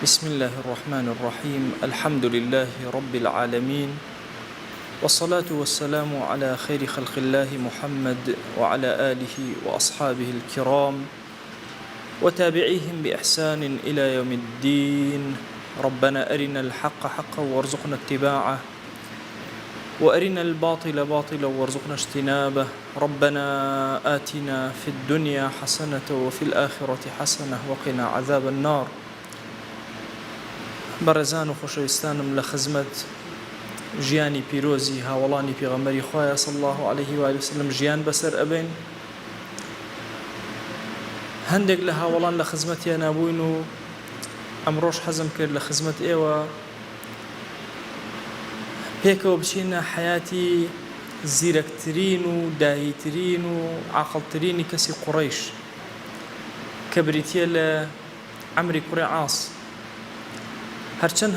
بسم اللە الرحمن الرحیم الحمد للە رب العالمین والصلاة والسلام علی خیر خلق اللە محمد وعلی آله وأصحابه الکرام وتابعیهم بإحسان الی یوم الدین ربنا ارنا الحق حقا وارزقنا اتباعه وارنا الباطل باطلا وارزقنا اجتنابه ربنا آتنا في الدنيا حسنة وفي الآخرة حسنة وقنا عذاب النار. بەڕێزان و خۆشەویستانم لە خزمەت ژیانی پیرۆزی هاوەڵانی پێغەمبەری خوایە صلی اللە علیه و آله وسلم ژیان بەسەر ئەبەین. هەندێک لە هاوەڵان لە خزمەتیانا بووین و ئەمڕۆش حەزم کرد لە خزمەت ئێوە پێکەوە بچینە حەیاتی زیرەکترین و داهیترین و عاقڵترینی کەسی قوڕەیش کە بریتییە لە عەمری کوڕی عاص. هەرچەند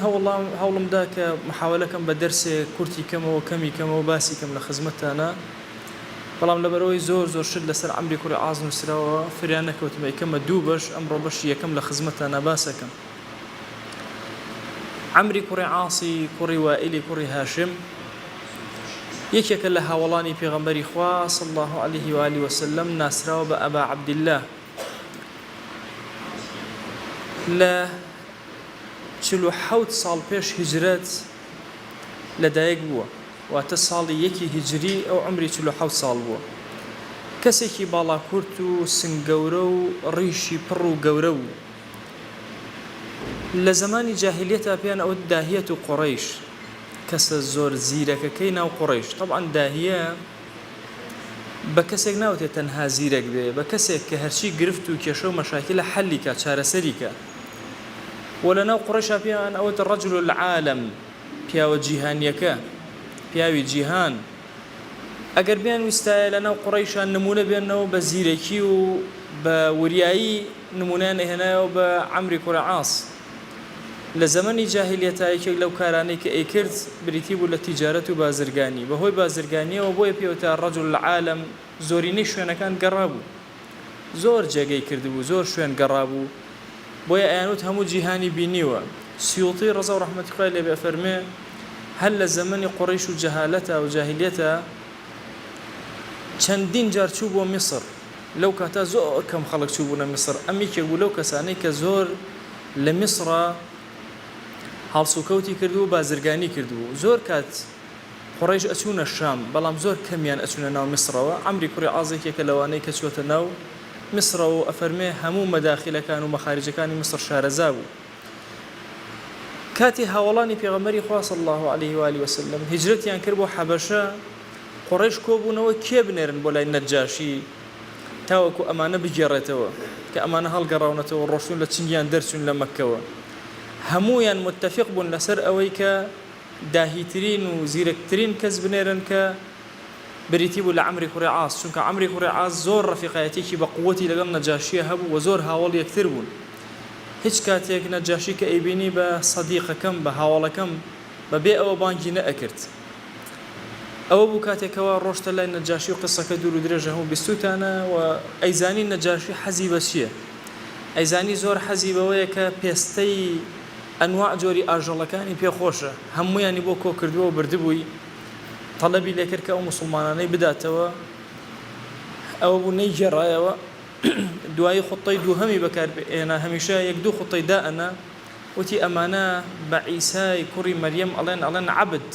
هەوڵم دا کە محاوەلەکەم بە دەرسێ کورتی کەمەوە کەمی کەمەوە باسی کەم لە خزمەتتانا بەڵام لەبەرئەوەی زۆر زۆر شت لەسەر عەمری کوڕی عاص نووسراوە فریا نەکەوتم ئەیکەمە دوو بەش ئەمڕۆ بەشی یەکەم لە خزمەتتانا باسەکەم. عەمری کوڕی عاصی کوڕی وائیلی کوڕی هاشم یەکێکە لە هاوەڵانی پێغەمبەری خوا صلی اللە علیه و آله وسلم ناسراوە بە ئەبا عەبداللە لە 47 ساڵ پێش هیجرەت لەدایک بووە واتە ساڵی یەکی هیجری ئەو عەمری 47 ساڵ بووە کەسێکی باڵا کورت و سنگ گەورە و ڕیشی پڕ و گەورە بوو لە زەمانی جاهیلیەتا پێیان ئەوت داهیەت و قوڕەیش، کەسە زۆر زیرەکەکەی ناو قوڕەیش، تەبعەن داهیە بە کەسێک ناوتێ تەنها زیرەک بێ، بە کەسێک کە هەرچی گرفت و کێشە و مەشاکیلە حەلی کا، چارەسەری کا. وە لە ناو قوڕەیشا پێیان ئەوت رجل العالم، پیاوە جیهانیەکە، پیاوی جیهان. ئەگەر بیانویستایە لە ناو قوڕەیشا نموونە بێننەوە بە زیرەکی و بە وریایی نموونەیان ئەهێنایەوە بە عەمری کوڕی عاص. لە زەمەنی جاهیلیەتا یەکێک لەو کارانەی کە ئەیکرد بریتی بوو لە تیجارەت و بازرگانی، بە هۆی بازرگانیەوە بۆیە پێی وترا رجل العالم زۆرینەی شوێنەکان گەڕابوو. زۆر جێگەی کردبوو، زۆر شوێن گەڕابوو، بۆیە ئەیانوت هەموو جیهانی بینیوە. سیوطی ڕەزا و ڕەحمەتی خوای لێ بێ ئەفەرموێ، هەر لە زەمەنی قوڕەیش و جەهالەتا و جاهیلیەتا چەندین جار چووبووە میسر، لەو کاتە زۆر کەم خەڵک چووبوونە میسر، ئەم یەکێک بوو لەو کەسانەی کە زۆر لە میسرا هەڵسوکەوتی کردبوو، بازرگانی کردبوو، زۆر کات قوڕەیش ئەچوونە شام، بەڵام زۆر کەمیان ئەچوونە ناو میسرەوە، عەمری کوڕی عاس یەکێکە لەوانەی کە چووەتە ناو میسرەوە و ئەفەرمێ هەموو مەداخیلەکان و مەخاریجەکانی میسر شارەزا بوو. کاتێ هاوەڵانی پێغەمبەری خوا صلی اللە علیه و آله و سلم هیجرەتیان کرد بۆ حەبەشە، قوڕەیش کۆبوونەوە کێ بنێرن بۆ لای نەجاشی تاوەکو ئەمانە بگێڕێتەوە کە ئەمانە هەڵگەڕاونەتەوە ڕۆشتوون لە چنگیان دەرچوون لە مەککەوە. هەموویان متفق بوون لەسەر ئەوەی کە داهیترین و زیرەکترین کەس بنێرن کە بریتی بوو لە عەمری کوڕی عاص، چونکە عەمری کوڕی عاص زۆر ڕەفیقایەتیەکی بە قوەتی لەگەڵ نەجاشیە هەبوو و زۆر هاوەڵ یەکتر بوون. هیچ کاتێک نەجاشی کە ئەیبینی بە سەدیقەکەم، بە هاوەڵەکەم، بە بێ ئەوە بانگی نەئەکرد. ئەوە بوو کاتێک کەوا ڕۆشتە لای نەجاشی و قسەکە دوور و درێژە هەموو بیستووتانە و ئەیزانی نەجاشی حەزی بە چیە. ئەیزانی زۆر حەزی بەوەیە کە پێستەی ئەنواع جۆری ئاژەڵەکانی پێ خۆشە هەموویانی بۆ کۆکردووە و بردبووی تەڵەبی لێکرد کە ئەو موسڵمانانەی بداتەوە ئەوە بوو نەیگێڕایەوە دوایی خوتەی دووهەمی بەکار هێنا هەمیشە یەک دوو خوتەی دائەنا وتی ئەمانە بە عیسای کوڕی مەریەم ئەڵێن ئەڵێن عەبد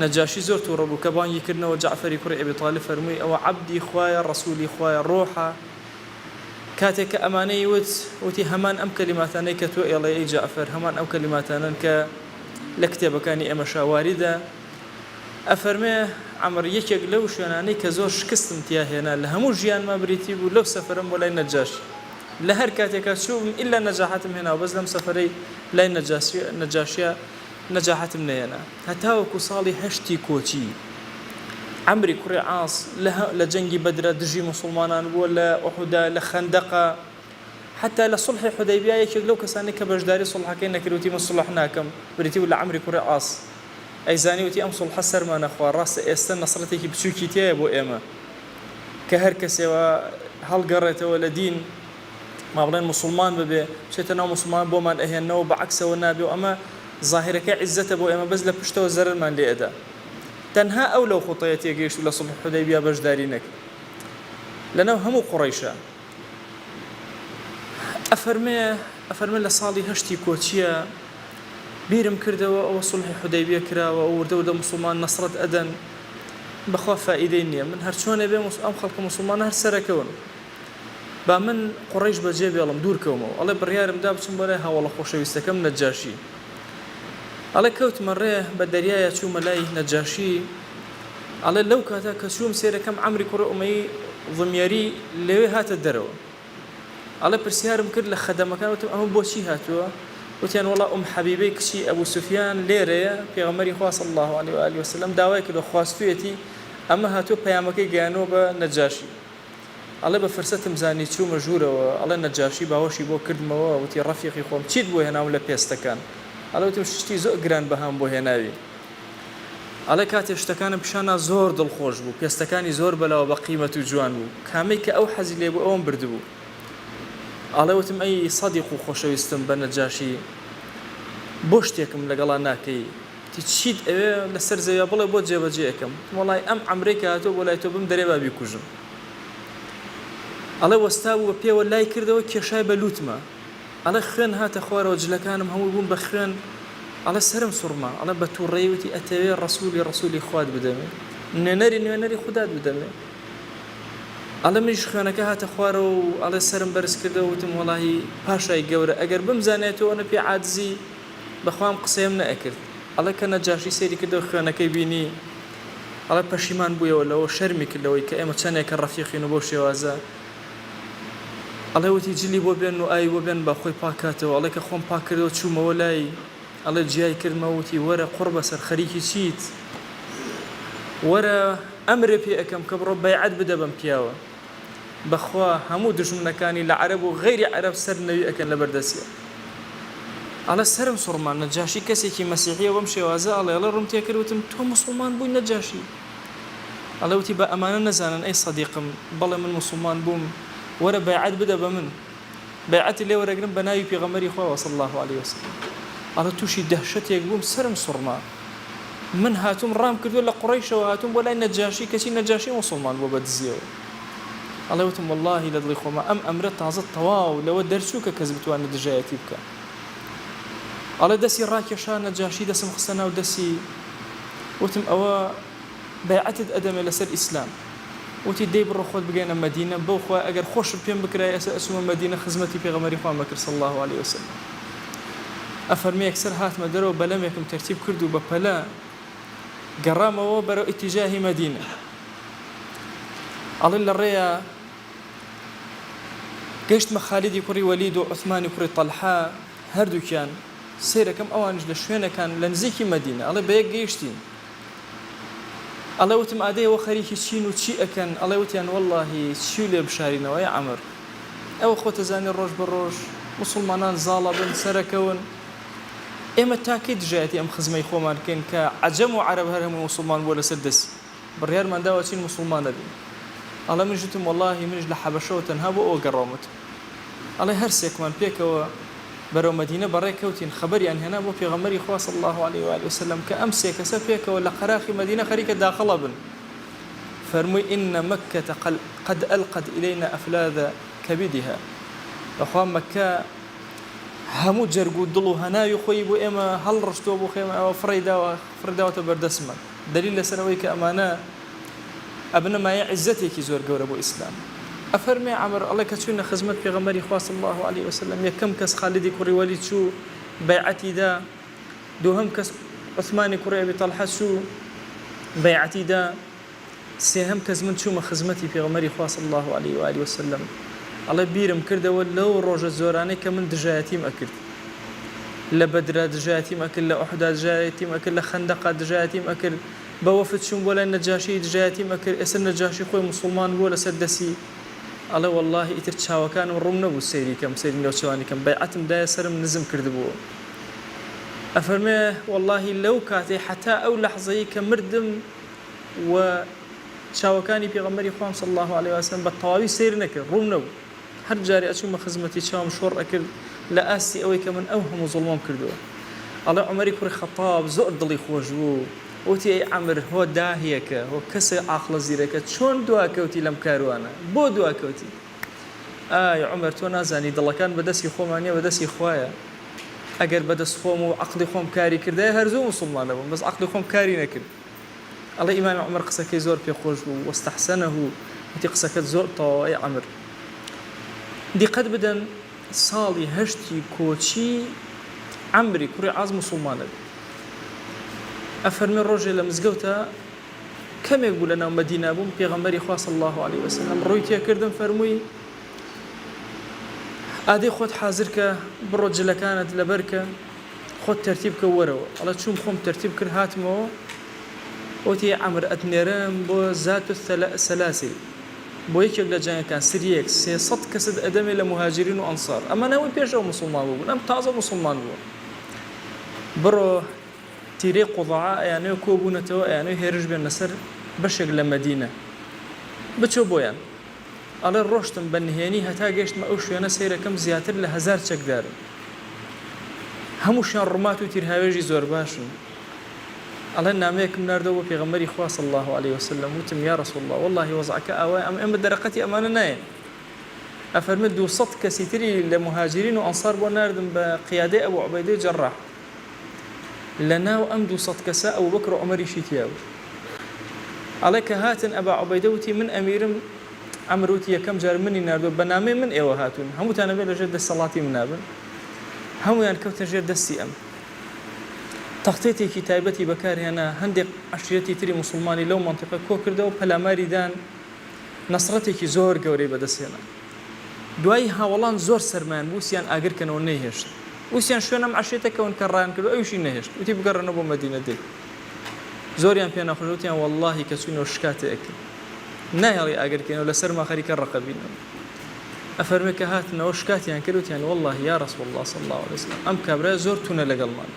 نەجاشی زۆر تووڕە بوو کە بانگی کردنەوە جەعفەری کوڕی ئەبی تالیب فەرمووی ئەوە عەبدی خوایە ڕەسوولی خوایە ڕۆحە کاتێک کە ئەمانەی وت، وتی، هەمان ئەم کەلیماتانەی کە تۆ ئێڵێی ئەی جەعفەر، هەمان ئەو کەلیماتانەن کە لە کتێبەکانی ئێمەشا واریدە. ئەفەرمێ، عەمر، یەکێک لەو شوێنانەی کە زۆر شکستم تیا هێنا لە هەموو ژیانما بریتی بوو لەو سەفەرەم بۆ لای نەجاشی. لە هەر کاتێکا چووبم ئیلا نەجاحەتم هێناوە، بەس لەم سەفەرەی لای نەجاشیا نەجاحەتم نەهێنا. هەتاوەکو ساڵی هەشتی کۆچی، عەمری کوڕی عاص لە لە جەنگی بەدرا دژی موسڵمانان بووە، لە ئوحودا، لە خەندەقا، حەتا لە سوڵحی حودەیبیە یەکێک لەو کەسانەی کە بەشداری سوڵحەکەی نەکرد وتی من سوڵح ناکەم، بریتی بوو لە عەمری کوڕی عاص. ئەیزانی وتی ئەم سوڵحە سەرمان ئەخوا، ڕاستە ئێستە نەسرەتێکی بچووکی تیایە بۆ ئێمە کە هەر کەسێ وا هەڵگەڕێتەوە لە دین. ما بڵێن موسڵمان ببێ بچێتە ناو موسڵمان بۆمان ئەهێننەوە بە عەکسەوە نابێ و ئەمە زاهیرەکەی عیزەتە بۆ ئێمە بەس لە پشتەوە زەرەرمان لێ ئەدا تەنها ئەو لەو خوتەیە تێگەیشت و لە سوڵحی حودەیبیە بەشداری نەکرد لەناو هەموو قوڕەیشا. ئەفەرمێ، ئەفەرمێ لە ساڵی هەشتی کۆچییە بیرم کردەوە ئەوە سوڵحی حودەیبیە کراوە و وردە وردە موسڵمان نەسرەت ئەدەن، بەخوا فائیدەی نییە من هەرچۆنێ بێ ئەم خەڵکە موسڵمانە هەر سەرەکەون با من قوڕەیش بەجێ بێڵم دوور کەومەوە، ئەڵێ بڕیارم دا بچم بۆ لای هاوەڵە خۆشەویستەکەم نەجاشی. ئەڵێ کەوتمە ڕێ بە دەریایا چوومە لای نەجاشی، ئەڵێ لەو کاتە کە چووم سەیرەکەم عەمری کوڕی ئومەیی ضمیەری لەوێ هاتە دەرەوە. ئەڵێ پرسیارم کرد لە خەدەمەکان وتم ئەمە بۆچی هاتووە؟ وتیان وەڵا ئوم حەبیبەی کچی ئەبو سوفیان لێرەیە، پێغەمبەری خوا صلی اللە علیه و آله وسلم داوای کردووە خواستوویەتی ئەمە هاتووە پەیامەکەی گەیاندووە بە نەجاشی. ئەڵێ بە فرسەتم زانی چوومە ژوورەوە، ئەڵێ نەجاشی باوەشی بۆ کردمەوە وتی ڕەفیقی خۆم چیت بۆ هێناوم لە پێستەکان؟ ئەڵێ وتم شتی زۆر گران بەهام بۆ هێناوی. ئەڵێ کاتێ شتەکانم پیشان نا زۆر دڵخۆش بوو، پێستەکانی زۆر بەلاوە بە قیمەت و جوان بوو، کامەی کە ئەو حەزی لێ بوو ئەوم بردبوو. ئەڵێ وتم ئەی سەدیق و خۆشەویستم بە نەجاشی بۆ شتێکم لەگەڵا ناکەی؟ وتی چیت ئەوێ لەسەر زەویا بڵێ بۆت جێبەجێ ئەکەم. وتم وەڵای ئەم عەمرەی کە هاتووە بۆ لای تۆ بمدەرێ با بیکوژم. ئەڵێ وەستابوو بە پێوە لای کردەوە کێشای بە لووتما. ئەڵێ خوێن هاتە خوارەوە جلەکانم هەمووی بوون بە خوێن ئەڵێ سەرم سوڕما ئەڵێ بە توڕەیی وتی ئەتەوێ ڕەسولی ڕەسولی خوات بدەمێ نوێنەری نوێنەری خودات بدەمێ ئەڵێ منیش خوێنەکە هاتە خوارەوە و ئەڵێ سەرم بەرز کردەوە وتم وەڵاهی پاشای گەورە ئەگەر بمزانایە تۆ ئەوەنە پێ عاجزی بەخوام قسەیم نەئەکرد ئەڵێ کە نەجاشی سەیری کردەوە خوێنەکەی بینی ئەڵێ پەشیمان بوویەوە لەوە شەرمی کرد لەوەی کە ئێمە چەندێکە ڕەفیقین و بەو شێوازە ئەڵێ وتی جلی بۆ بێن و ئاوی بۆ بێن با خۆی پاک کاتەوە، ئەڵێ کە خۆم پاک کردەوە چوومەوە لای، ئەڵێ جیای کردمەوە وتی وەرە قوڕ بەسەر خەریکی چیت؟ وەرە ئەمرێ پێ ئەکەم کە بڕۆ بەیعەت بدە بەم پیاوە، بەخوا هەموو دوژمنەکانی لە عەرەب و غەیری عەرەب سەر نەوی ئەکەن لەبەر دەستیا. ئەڵێ سەرم سوڕما، نەجاشی کەسێکی مەسیحیە بەم شێوازە ئەڵێ، ئەڵێ ڕووم تێکرد وتم تۆ موسڵمان بووی نەجاشی؟ ئەڵێ وتی با ئەمانە نەزانن ئەی سەدیقم، بەڵێ من موسڵمان بووم، وەرە بەیعەت بدە بە من، بەیعەتی لێ وەرەگرم بە ناوی پێغەمبەری خواوە صلی اللە علیە وسلم. ئەڵێ تووشی دەهشەتێک بووم سەرم سوڕما، من هاتووم ڕام کردووە لە قوڕەیشەوە هاتووم بۆ لای نەجاشی کەچی نەجاشی موسڵمان بووە بە دزیەوە. ئەڵێ وتم وەڵڵاهی لە دڵی خۆما ئەم ئەمرە تازە تەواو لەوە دەرچوو کە کەس بتوانێت دژایەتی بکا. ئەڵێ دەسی ڕاکێشا نەجاشی دەسم خستە ناو دەسی، وتم ئەوە بەیعەتت ئەدەمێ لەسەر ئیسلام. وتی دەی بڕۆ خۆت بگەیەنە مەدینە، بەو خوایە ئەگەر خۆشت پێم بکرایە ئێستا ئەچوومە مەدینە خزمەتی پێغەمبەری خوام ئەکرد صلی اللە علیە وسلم. ئەفەرمێ یەکسەر هاتمە دەرەوە بەلەمێکم تەرتیب کرد و بە پەلە گەڕامەوە بەرەو ئیتیجاهی مەدینە. ئەڵێ لە ڕێیا گەیشتمە خالیدی کوڕی وەلید و عوسمانی کوڕی تەلحە هەردووکیان، سەیرەکەم ئەوانیش لە شوێنەکان لە نزیکی مەدینە، ئەڵێ بەیەک گەیشتین. ئەڵێ وتم ئادەی ئەوە خەریکی چین و چی ئەکەن؟ ئەڵێ وتیان وەڵڵاهی چیو لێ بشارینەوە ئەی عەمر ئەوە خۆتەزانی ڕۆژ بە ڕۆژ موسوڵمانان زاڵ ئەبن سەرەکەون ئێمە تا کەی دژایەتی ئەم خزمەی خۆمان بکەین کە عەجەم و عەرەب هەر هەمووی موسوڵمان بووە لەسەر دەستی بڕیارمان داوە چین موسوڵمان ئەبین ئەڵێ منیش وتم وەڵڵاهی منیش لە حەبەشەوە تەنها بۆ ئەوە گەڕاومەتەوە ئەڵێ هەرسێکمان پێکەوە بەرەو مەدینە بەڕێ کەوتین خەبەریان هێنا بۆ پێغەمبەری خوا صلی اللە علیه و آله وسلم کە ئەم سێ کەسە پێکەوە لە قەراخی مەدینە خەریکە داخڵ ئەبن فەرمووی ان مکە قد القت الینا افلاذ کبدها بەخوا مەککە هەموو جەرگ و دڵ و هەناوی خۆی بۆ ئێمە هەڵڕشتووە بۆ خێمە ئەوە فڕێی داوە فڕێ داوەتە بەردەستمان دەلیل لەسەر ئەوەی کە ئەمانە ئەبنە مایەی عیزەتێکی زۆر گەورە بۆ ئیسلام. ئەفەرمێ عەمر ئەڵێ کە چووینە خزمەت پێغەمبەری خوا صلی اللە علیە وسلم یەکەم کەس خالیدی کوڕی وەلید چوو بەیعەتی دا، دووهەم کەس عوثمانی کوڕی ئەبی تەڵحە چوو بەیعەتی دا، سێهەم کەس من چوومە خزمەتی پێغەمبەری خوا صلی اللە علیە و آله وسلم ئەڵێ بیرم کردەوە لەو ڕۆژە زۆرانەی کە من دژایەتیم ئەکرد لە بەدرا دژایەتیم ئەکرد لە ئوحدا دژایەتیم ئەکرد لە خەندەقا دژایەتیم ئەکرد بە وەفد چووم بۆ لای نەجاشی دژایەتیم ئەکرد ئێستا نەجاشی خۆی موسوڵمان بووە لەسەر دەسی ئەڵێ وەڵاهی ئیتر چاوەکانم ڕووم نەبوو سەیری کەم سەیری نێوچەوانی کەم بەیعەتم دایە سەرم نزم کردبووە ئەفەرمێ وەڵاهی لەو کاتەی حەتا ئەو لەحزەی کە مردم و چاوەکانی پێغەمبەری خوام صلی اللە علیه وسلم بە تەواوی سەیر نەکرد ڕووم نەبوو. هەر جارێ ئەچوومە خزمەتی چاوم شۆڕ ئەکرد لە ئاستی ئەوەی کە من ئەو هەموو زوڵمەم کردووە. ئەڵێ عومەری کوڕی خەتاب زۆر دڵی خۆش بوو، وتی ئەی عەمر هۆ داهیەکە، هۆ کەسە عاقڵە زیرەکە چۆن دواکەوتی لەم کاروانە؟ بۆ دواکەوتی؟ ئای عومەر تۆ نازانی دڵەکان بە دەستی خۆمان نیە بە دەستی خوایە، ئەگەر بە دەست خۆم و عەقڵی خۆم کاری کردایە هەر زوو موسوڵمان ئەبووم، بەس عەقڵی خۆم کاری نەکرد. ئەڵێ ئیمامی عومەر قسەکەی زۆر پێ خۆش بوو، واستحسنه، وتی قسەکەت زۆر تەواوە ئەی عەمر. دیقەت بدەن ساڵی هەشتی کۆچی عەمری کوڕی عاس موسوڵمان ئەبێت. ئەفەرمێ ڕۆژێ لە مزگەوتا کەمێک بوو لەناو مەدینە بووم پێغەمبەری خوا صلی اللە علیە وسلم ڕووی تێکردم فەرمووی ئادەی خۆت حازر کە بڕۆ جلەکانت لەبەر کە خۆت تەرتیب کە وەرەوە. ئەڵێ چووم خۆم تەرتیب کرد هاتمەوە وتی عەمر ئەتنێرم بۆ زات السلاسل بۆ یەکێک لە جەنگەکان سریەک 300 کەست ئەدەمێ لە موهاجرین و ئەنسار ئەمانە هەمووی پێش ئەو موسڵمان بووبوون ئەم تازە موسڵمان بووە بڕۆ تیرەی قوضاعە ئەیانەوێ کۆبوونەتەوە ئەیانەوێ هێرش بێننە سەر بەشێک لە مەدینە بچۆ بۆیان ئەڵێ ڕۆشتم بە نهێنی هەتا گەیشتمە ئەو شوێنە سەیرەکەم زیاتر لە هەزار چەکدارن هەمووشیان ڕومات و تیرهاوێژی زۆر باشن ئەڵێ نامەیەکم ناردەوە بۆ پێغەمبەری خوا صلی الله علیه وسلم وتم یا رسول الله واللهی وەزعەکە ئاوایە ئەم ئێمە دەرەقەتی ئەمانە نایەن ئەفەرمێ 200 کەسی تری لە مهاجرین و ئەنصار بۆ ناردم بە قیادەی ئەبو عوبەیدەی جەڕاح لە ناو ئەم 200 کەسە ئەبوبەکر و عومەریشی تیا بوو. ئەڵێ کە هاتن ئەبا عوبەیدە وتی من ئەمیرم، عەمر وتی یەکەم جار منی ناردووە بە نامەی من ئێوە هاتوون، هەمووتان ئەبێ لە ژێر دەسەڵاتی منا بن. هەموویان کەوتنە ژێر دەستی ئەم. تەختێتێکی تایبەتی بەکار هێنا، هەندێک عەشیرەتی تری موسڵمانی لەو مەنتیقە کۆ کردەوە پەلاماری دان، نەسرەتێکی زۆر گەورەی بەدەست هێنا. دوایی هاوەڵان زۆر سەرمایان بوو وسیان ئاگر کەنەوە نەیهێشت وسیان شوێن ئەم عەشیرەتە کەون کە ڕایان کردو ئەویشی نەهێشت وتی بگەڕێنەوە بۆ مەدینە دێ زۆریان پێ ناخۆش وتیان وەڵڵاهی کە چوینەوە شکاتێ ئەکەین ناهێڵی ئاگر کەینەوە لەسەرما خەریکە ڕەقە بینەوە ئەفەرمێ کە هاتنەوە شکاتیان کرد وتیان وەڵڵاهی یا رسول الله صلی الله علیه وسلم ئەم کابرا زۆر تونە لەگەڵمان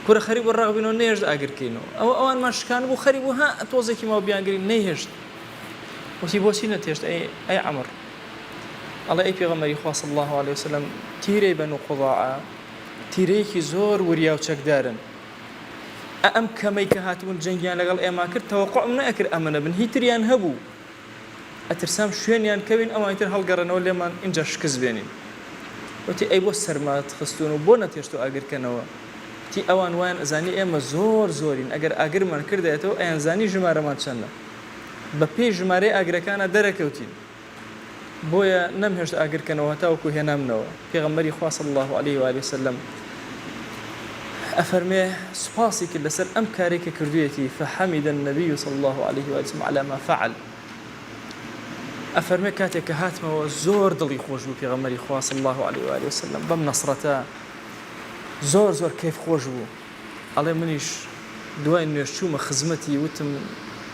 کورە خەریک بوو ڕەق بینەوە نەیهێشت ئاگر کەینەوە ئەوە ئەوانمان شکان بوو خەریک بوو ها تۆزێکی ماوە بیانگرین نەیهێشت وتی بۆچی نەتهێشت ئەی ئەی عەمر؟ ئەڵێ ئەی پێغەمبەری خوا صلی اللە علیە وسلم تیرەی بەنو قوضاعە تیرەیەکی زۆر وریا و چەکدارن ئە ئەم کەمەی کە هاتبوون جەنگیان لەگەڵ ئێمە کرد تەوەقعم نەئەکرد ئەمە نەبن هی تریان هەبوو ئەترسام شوێنیان کەوین ئەوانی تر هەڵگەڕێنەوە لێمان ئینجا شکست بێنین وتی ئەی بۆ سەرمات خستوون و بۆ نەتێشتۆ ئاگر کەنەوە وتی ئەوان وایان ئەزانی ئێمە زۆر زۆرین ئەگەر ئاگرمان کردایەتەوە ئەیانزانی ژمارەمان چەندە بە پێی ژمارەی ئاگرەکانا دەرەکەوتین بۆیە نەمهێشت ئاگر کەنەوە هەتاوەکو هێنامنەوە پێغەمبەری خوا صلی اللە علیه و آله وسلم ئەفەرمێ سوپاسی کرد لەسەر ئەم کارەی کە کردوویەتی فحمد النبی صلی اللە علیه و آله وسلم علی ما فعل ئەفەرمێ کاتێک کە هاتمەوە زۆر دڵی خۆش بوو پێغەمبەری خوا صلی اللە علیه و آله وسلم بەم نەسرەتە زۆر زۆر کەیف خۆش بوو ئەڵێ منیش دوای نوێژ چوومە خزمەتی وتم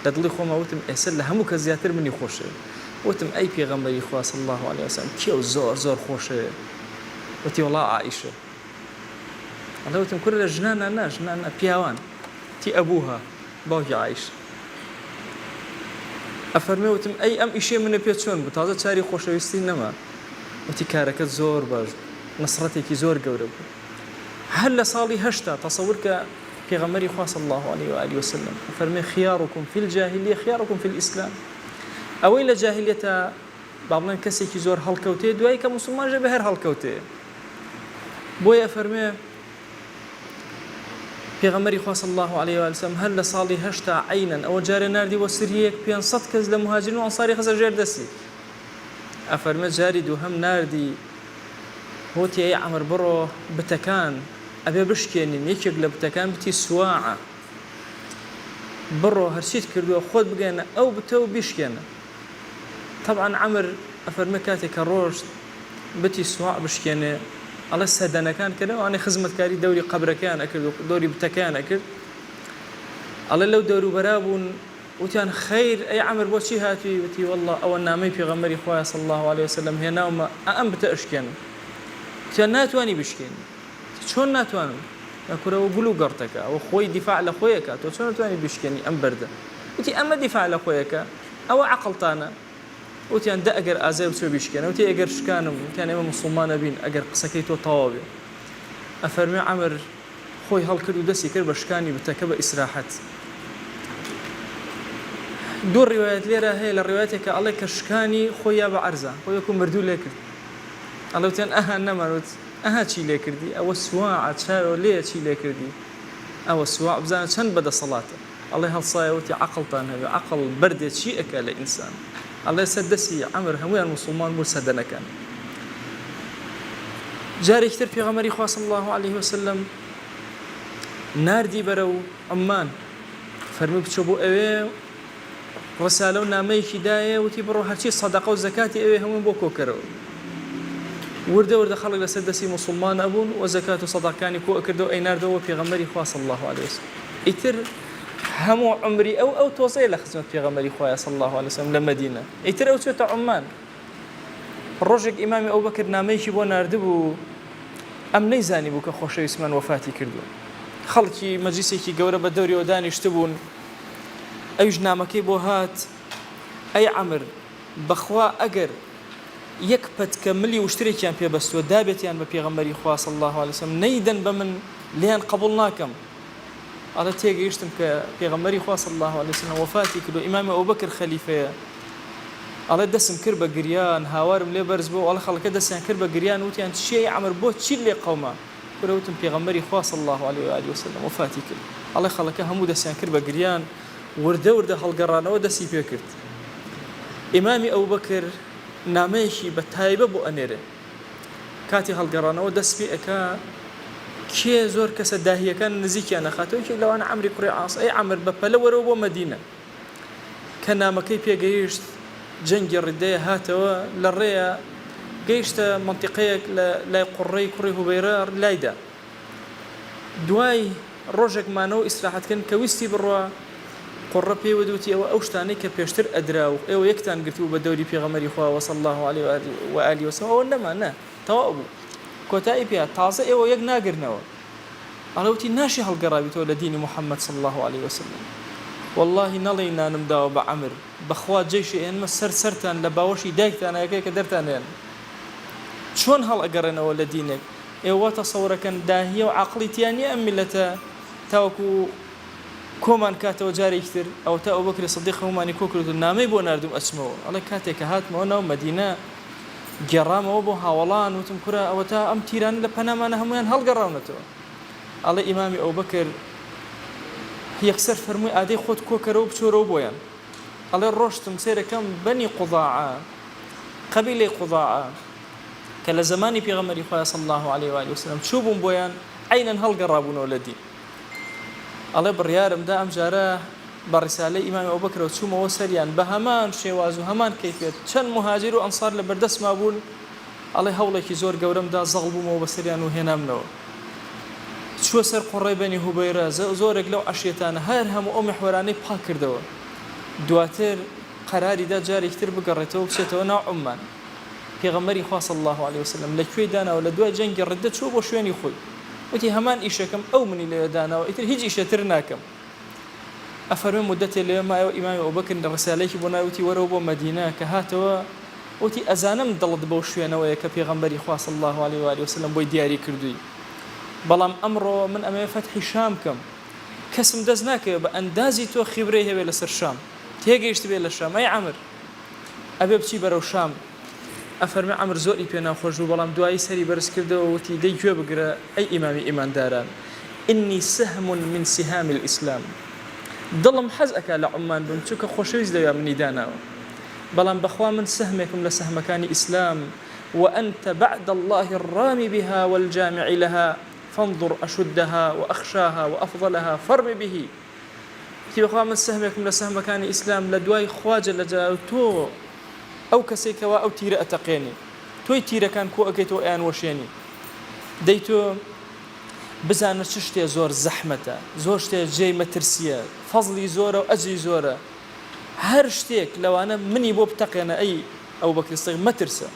لە دڵی خۆما وتم ئێسە لە هەموو کەس زیاتر منی خۆشەوێ وتم ئەی پێغەمبەری خوا صلی اللە علیە وسلم کێو زۆر زۆر خۆشەوێ وتی وەڵا عائیشە ئەڵێ وتم کورە لە ژنانا نا ژنان نا پیاوان تی ئەبوها باوکی عائیشە ئەفەرمێ وتم ئەی ئەم ئیشەی منە پێ چۆن بوو تازە چاری خۆشەویستی نەما وتی کارەکەت زۆر باش بوو نەسرەتێکی زۆر گەورە بوو هەر لە ساڵی 80 تەسەور کە پێغەمبەری خوا صلی اللە علیه و آله وسلم ئەفەرمێ خیارکم فی الجاهلیە خیارکم فی الاسلام ئەوەی لە جاهلیەتا با بڵێن کەسێکی زۆر هەڵکەوتێ دوایی کە موسڵمان ژێ بە هەر هەڵکەوتێ بۆیە ئەفەرمێ پێغەمبەری خوا صلی اللە علیه و آله وسلم هەر لە ساڵی 80 عینەن ئەوە جارێ ناردی بۆ سریەک 500 کەس لە مهاجرین و ئەنصاری خستە ژێر دەستی ئەفەرمێ جاری دووهەم ناردی وتی ئەی عەمر بڕۆ بتەکان ئەبێ بشکێنین یەکێک لە بتەکان بتی سواعە بڕۆ هەرچیت کردووە خۆت بگەیەنە ئەو بتە و بیشکێنە تەبعەن عەمر ئەفەرمێ کاتێک کە ڕۆشت بتی سواع بشکێنێ ئەڵێ سەدەنەکان کە لەوانەی خزمەتکاری دەوری قەبرەکەیان ئەکرد و دەوری بتەکەیان ئەکرد ئەڵێ لەو دەوروبەرا بوون وتیان، خەیر ئەی عەمر بۆچی هاتووی؟ وتی، وەڵڵا ئەوە نامەی پێغەمبەری خوایە صلی اللە علیە وسلم هێناومە ئا ئەم بتە ئەشکێنم. وتیان، ناتوانی بشکێنی. وتی، چۆن ناتوانم؟ وتیان، کورە ئەوە گول و گەڕتەکە، ئەوە خۆی دیفاع لە خۆی ئەکا، تۆ چۆن ئەتوانی بیشکێنی ئەم بەردە؟ وتی، ئەمە دیفاع لە خۆی ئەکا، ئەوە عەقڵتانە؟ وتیان دە ئەگەر ئازای بچۆ بیشکێنە وتی ئەگەر شکانم وتیان ئێمە موسڵمان ئەبین ئەگەر قسەکەی تۆ تەواو بێ ئەفەرموێ عەمر خۆی هەڵکرد و دەستی کرد بە شکانی بتەکە بە ئیسراحەت. دوو ڕیوایەت لێرە هەیە لە ڕیوایەتێکا ئەڵێ کە شکانی خۆی یا بە عەرزا خۆی وەکو مردوو لێ کرد ئەڵێ وتیان ئەها نەمان وت ئەها چی لێ کردی ئەوە سواعە چاوێ لێیە چی لێ کردی ئەوە سواع بزانە چەند بەدەسەڵاتە ئەڵێ هەڵسایە وتی عەقڵتان هەبێ عەقڵ بەردێ چی ئەکا لە ئینسان ئەڵێ سەر دەسی عەمر هەموویان موسڵمان بوون سەدەنەکان جارێکی تر پێغەمبەری خوا صلی اللە علیه وسلم ناردی بەرەو عمان فەرمووی بچۆ بۆ ئەوێ ڕسالە و نامەیەکی دایە وتی بڕۆ هەرچی سەدەقە و زەکاتی ئەوێ هەمووی بۆ کۆکەرەوە وردە وردە خەڵک لەسەر دەستی موسڵمان ئەبوون و زەکات و سەدەقەکانی کۆ ئەکردەوە ئەیناردەوە پێغەمبەری خوا صلی اللە علیه وسلم ئیتر هەموو عومری ئەو ئەو تۆزەیە لە خزمەت پێغەمبەری خوایە صلی اللە علیه وسلم لە مەدینە ئیتر ئەو چێتە عومان ڕۆژێک ئیمامی ئەوبەکر نامەیەکی بۆ ناردبوو ئەم نەیزانی بوو کە خۆشەویستمان وەفاتی کردووە خەڵکی مەجلیسێکی گەورە بە دەوریەوە دانیشتبوون ئەویش نامەکەی بۆ هات ئەی عەمر بەخوا ئەگەر یەک پەتکە ملی وشترێکیان پێ بەستووە دابێتیان بە پێغەمبەری خوا صلی اللە علیه وسلم نەیدەن بە من لێیان قبوڵ ناکەم ئەڵێ تێگەیشتم کە پێغەمبەری خوا صلی اللە علیه وسلم وەفاتی کردو ئیمامی ئەبوبەکر خەلیفەیە ئەڵێ دەسم کرد بە گریان هاوارم لێ بەرز بۆ ئەڵێ خەڵکە دەستیان کرد بە گریان وتیان چیە ئەی عەمر بۆ چیت لێ قەوما کورە وتم پێغەمبەری خوا صلی اللە علیه و آله وسلم وەفاتی کرد ئەڵێ خەڵەکە هەموو دەستیان کرد بە گریان وردە وردە هەڵگەڕانەوە دەستی پێ کرد ئیمامی ئەبوبەکر نامەیەکی بە تایبە بۆ ئەنێرێ کاتی هەڵگەڕانەوە دەست پێ ئەکا کێ زۆر کەسە داهیەکان نزیکیان ئەخاتەوە یەکێک لەوانە عەمری کوڕی عاص ئەی عەمر بە پەلە وەرەوە بۆ مەدینە کە نامەکەی پێگەیشت جەنگی ڕیدەیە هاتەوە لە ڕێیە گەیشتە مەنتیقەیەک لە لای قوڕەی کوڕی هوبەیرە لایدا دوای ڕۆژێک مانەوە و ئیسراحەتکردن کە ویستی بڕوا، قوڕە پێی وت وتی ئەوە ئەو شتانەی کە پێشتر ئەدرا و ئێوە یەکتان گرتبوو بە دەوری پێغەمبەری خواوە صلی اللە علیه و آله و سلم ئەوە نەما نە تەواو بوو کۆتایی پێ هات تازە ئێوە یەک ناگرنەوە ئەڵێ وتی ناشێ هەڵگەڕابیتەوە لە دینی محمد صلی اللە علیه و سلم واللهی نەڵێی نانم داوە بە عەمر بەخوا جەیشی ئێنمە سەر سەرتان لە باوەشی دایکتانا یەکە یەکە دەرتان ئێنم چۆن هەڵئەگەڕێنەوە لە دینێک ئێوە وا تەسەورەکەن داهیە و عەقڵی تیا نیە ئەم میللەتە تاوەکو کۆمان کاتەوە جارێکی تر ئەوەتا ئەبوبەکری سدیق هەموومانی کۆ کردو نامەی بۆ ناردوم ئەچمەوە ئەڵێ کاتێ کە هاتمەوە ناو مەدینە گێڕامەوە بۆ هاوەڵان وتم کورە ئەوەتا ئەم تیرانە لە پەنامانە هەموویان هەڵگەڕاونەتەوە ئەڵێ ئیمامی ئەبوبەکر یەکسەر فەرمووی ئادەی خۆت کۆکەرەوە بچۆرەوە بۆیان ئەڵێ ڕۆشتم سەیرەکەم بەنی قوضاعە قەبیلەی قوضاعە کە لە زەمانی پێغەمبەری خوایە صلی اللە علیه و آله وسلم چووبوون بۆیان عەینەن هەڵگەڕابوونەوە لە دین ئەڵێ بڕیارم دا ئەم جارە بە ڕیسالەی ئیمامی ئەبوبەکرەوە چوومەوە سەریان بە هەمان شێواز و هەمان کەیفیەت چەند موهاجیر و ئەنسار لە بەردەستما بوون ئەڵێ هەوڵێکی زۆر گەورەم دا زەڵ بوومەوە بەسەریان و هێنامنەوە چووە سەر قوڕەی بەنی هوبەیرە زۆرێک لەو عەشیرەتانە هەر هەموو ئەو میحوەرانەی پاک کردەوە دواتر قەراری دا جارێکی تر بگەڕێتەوە بچێتەوە ناو عوممان پێغەمبەری خوا صلی اللە علیە وسلم لە کوێی داناوە لە دوای جەنگی ڕدە چووە بۆ شوێنی خۆی وتی هەمان ئیشەکەم ئەو منی لەوێ داناوە ئیتر هیچ ئیشێ تر ناکەم ئەفەرمێ مودەتێ لەوێ مایەوە ئیمامی ئەبوبەکر ڕسالەیەکی بۆ نارد وتی وەرەوە بۆ مەدینە کە هاتەوە وتی ئەزانم دڵت بەو شوێنەوەیە کە پێغەمبەری خوا صلی اللە علیه و آله وسلم بۆی دیاری کردووی بەڵام ئەمڕۆ من ئەمەوێ فەتحی شام بکەم کەسم دەست ناکەوێ بە ئەندازی تۆ خیبرەی هەبێ لەسەر شام تێگەیشتبێ لە شام ئەی عەمر ئەبێ بچی بەرەو شام. ئەفەرمێ عەمر زۆری پێ ناخۆش بوو، بەڵام دوایی سەری بەرز کردەوە وتی، دەی گوێ بگرە ئەی ئیمامی ئیمانداران، انی سهم من سهام الاسلام، دڵم حەز ئەکا لە عوممان بم چونکە خۆشەویست لەویا منی داناوە، بەڵام بەخوا من سەهمێکم لە سەهمەکانی ئیسلام، وانت بعد اللە الرامی بها والجامع لها فانظر اشدها واخشاها وافضلها فارم به. وتی بەخوا من سەهمێکم لە سەهمەکانی ئیسلام لە دوای خوا جل جلالە تۆ ئەو کەسەی کەوا ئەو تیرە ئەتەقێنی تۆی تیرەکان کۆ ئەکەیتەوە ئەیان وەشێنی دەی تۆ بزانە چ شتێ زۆر زەحمەتە زۆر شتێ جێی مەترسیە فەزڵی زۆرە و ئەجری زۆرە هەر شتێک لەوانە منی بۆ بتەقێنە ئەی ئەبوبەکری سدیق مەترسە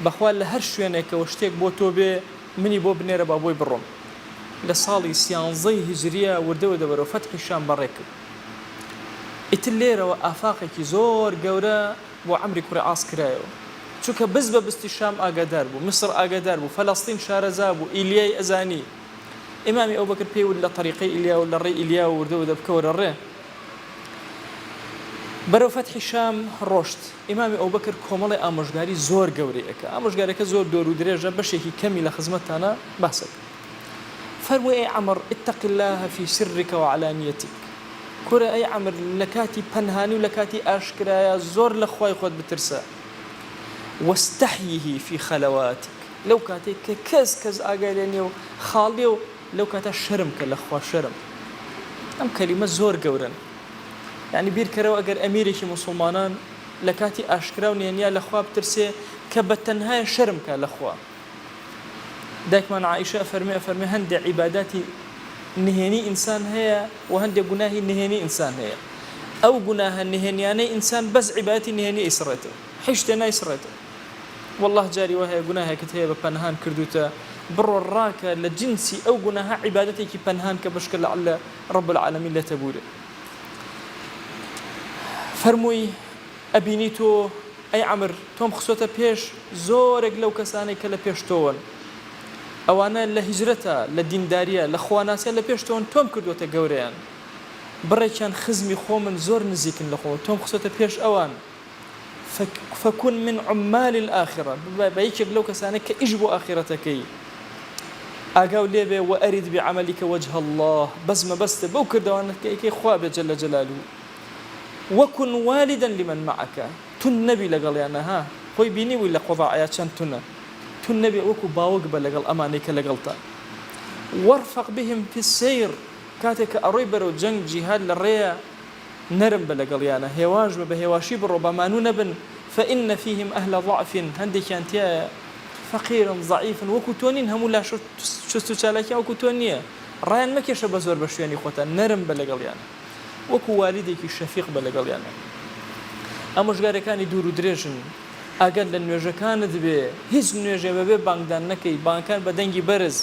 بەخوا لە هەر شوێنێکەوە شتێک بۆ تۆ بێ منی بۆ بنێرە با بۆی بڕۆم لە ساڵی سیانزەی هیجریە وردە وردە بەرەو فەتحی شام بەڕێ کرد. ئیتر لێرەوە ئافاقێکی زۆر گەورە. بۆ عەمری کوڕی عاس کرایەوە. چونکە بست بە بستی شام ئاگادار بوو، میسر ئاگادار بوو، فەلەستین شارەزا بوو، ئیلیای ئەزانی. ئیمامی ئەوبەکر پێی وت لە تەریقەی ئیلیا و لە ڕێی ئیلیاوە وردە وردە بکەوەرە ڕێ. بەرەو فەتحی شام ڕۆشت. ئیمامی ئەوبەکر کۆمەڵێ ئامۆژگاری زۆر گەورەی ئەکا. ئامۆژگاریەکە زۆر دۆر و درێژە، بەشێکی کەمی لە خزمەتتانا باس ئەکەم. فەرمووی ئەی عەمڕ اتق اللە فی سرک و علانیتک، کورە ئەی عەمر لە کاتی پەنهانی و لە کاتی ئاشکرایا زۆر لە خوای خۆت بترسە، واستحیه فی خلواتک، لەو کاتەی کە کەس کەس ئاگای لێ نیە و خاڵیە و لەو کاتە شەرم کە لە خوا شەرم. ئەم کەلیمە زۆر گەورەن. یانی بیرکەرەوە ئەگەر ئەمیرێکی موسوڵمانان لە کاتی ئاشکرا و نهێنیا لە خوا بترسێ کە بە تەنهایە شەرم کا لە خوا. دایکمان عائیشە ئەفەرموێ ئەفەرموێ هەندێ عیباداتی نهێنی ئینسان هەیە و هەندێ گوناهی نهێنی ئینسان هەیە ئەو گوناهە نهێنیانەی ئینسان بەس عیبادەتی نهێنی ئەیسڕێتەوە هیچ شتێ نایسڕێتەوە واللە جاری وا هەیە گوناهێکت هەیە بە پەنهان کردوتە بڕۆ ڕاکە لە جنسی ئەو گوناهە عیبادەتێکی پەنهان کە بشکە لعل رب العالمین لێتە بورێ فەرمووی ئەبینی تۆ ئەی عەمر تۆم خستۆتە پێش زۆرێک لەو کەسانەی کە لە پێش تۆوەن ئەوانە لە هیجرەتا لە دینداریە لە خواناسیا لە پێش تۆن تۆم کردۆتە گەورەیان بڕێکیان خزمی خۆمن زۆر نزیکن لە خۆمەوە تۆم خستۆتە پێش ئەوان فکن من عمال الآخرە ببە بە یەکێک لەو کەسانەی کە ئیش بۆ ئاخیرەتەکەی ئاگاو لێبێ وأرد بعملک وجه اللە بەس مەبەستت بەو کردەوانەت کە ئەیکەی خوا بێ جل جلالە وکن والدا لمن معک توند نەبی لەگەڵیانا ها خۆی بینیبووی لە قوضاعەیا چەند تونە توند نەبی وەکو باوک بە لەگەڵ ئەمانەی کە لەگەڵتان وارفق بهم فی السیر کاتێک کە ئەڕۆی بەرەو جەنگ جیهاد لە ڕێیە نەرم بە لەگەڵیانا هێواش بە بە هێواشی بڕۆ با مانوو نەبن فان فیهم اهل ضعف هەندێکیان تیایە فەقیرن ضعیفن وەکو تۆ نین هەموو لاشە چوست و چالاکیان وەکو تۆ نییە ڕایان مەکێشە بە زۆر بە شوێنی خۆتان نەرم بە لەگەڵیانا. وەکو والیدێکی شەفیق بە لەگەڵیانا. ئامۆژگاریەکانی دوور و درێژن، ئاگات لە نوێژەکانت بێ، هیچ نوێژێ بەبێ بانگدان نەکەی، بانگەکان بە دەنگی بەرز،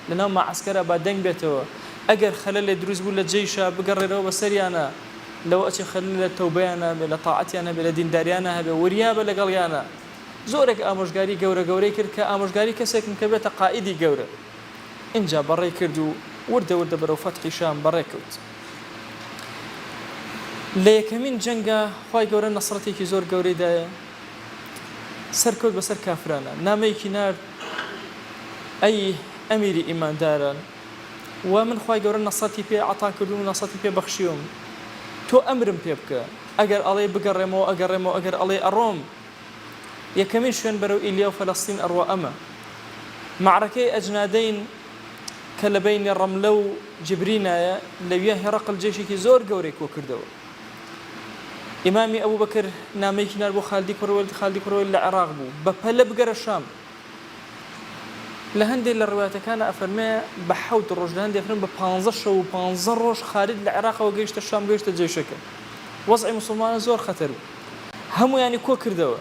لەناو مەعەسکەرا با دەنگ بێتەوە، ئەگەر خەلەلێ دروست بوو لە جەیشا بگەڕێرەوە بەسەریانا، لەوە ئەچێ خەلەل لە تەوبەیانا هەبێ، لە تاعەتیان هەبێ، لە دینداریانا هەبێ، وریابە لەگەڵیانا. زۆرێک ئامۆژگاری گەورە گەورەی کرد کە ئامۆژگاری کەسێکن کە بێتە قائیدی گەورە. ئینجا بەڕێی کرد و وردە وردە بەرەو فەتحی شام بەڕێ کەوت. لە یەکەمین جەنگا خوای گەورە نەسرەتێکی زۆر گەورەی دایە، سەرکەوت بەسەر کافرانا. نامەیەکی نارد، ئەی ئەمیری ئیمانداران، وا من خوای گەورە نەسرەتی پێ عەتا کردووم و نەسرەتی پێ بەخشیوم، تۆ ئەمرم پێ بکە، ئەگەر ئەڵێی بگەڕێمەوە ئەگەڕێمەوە، ئەگەر ئەڵێی ئەڕۆم، یەکەمین شوێن بەرەو ئیلیا و فەلەستین ئەڕوا ئەمە مەعرەکەی ئەجنادەین کە لە بەینی ڕەملە و جبرینایە لەویا هێڕەقل جەیشێکی زۆر گەورەی کۆ کردەوە ئیمامی ئەبوبەکر نامەیەکی نارد بۆ خالدی کوڕی وەلید خالدی کوڕی وەلید لە عێراق بوو بە پەلە بگەرە شام لە هەندێک لە ڕوایەتەکانە ئەفەرمێ بە حەوت ڕۆژ لە هەندێک فەرموو بە پانزە شەو و پانزە ڕۆژ خالد لە عێراقەوە گەیشتە شام گەیشتە جەیشەکە وەزعی موسڵمانان زۆر خەتەر بوو هەموویانی کۆ کردەوە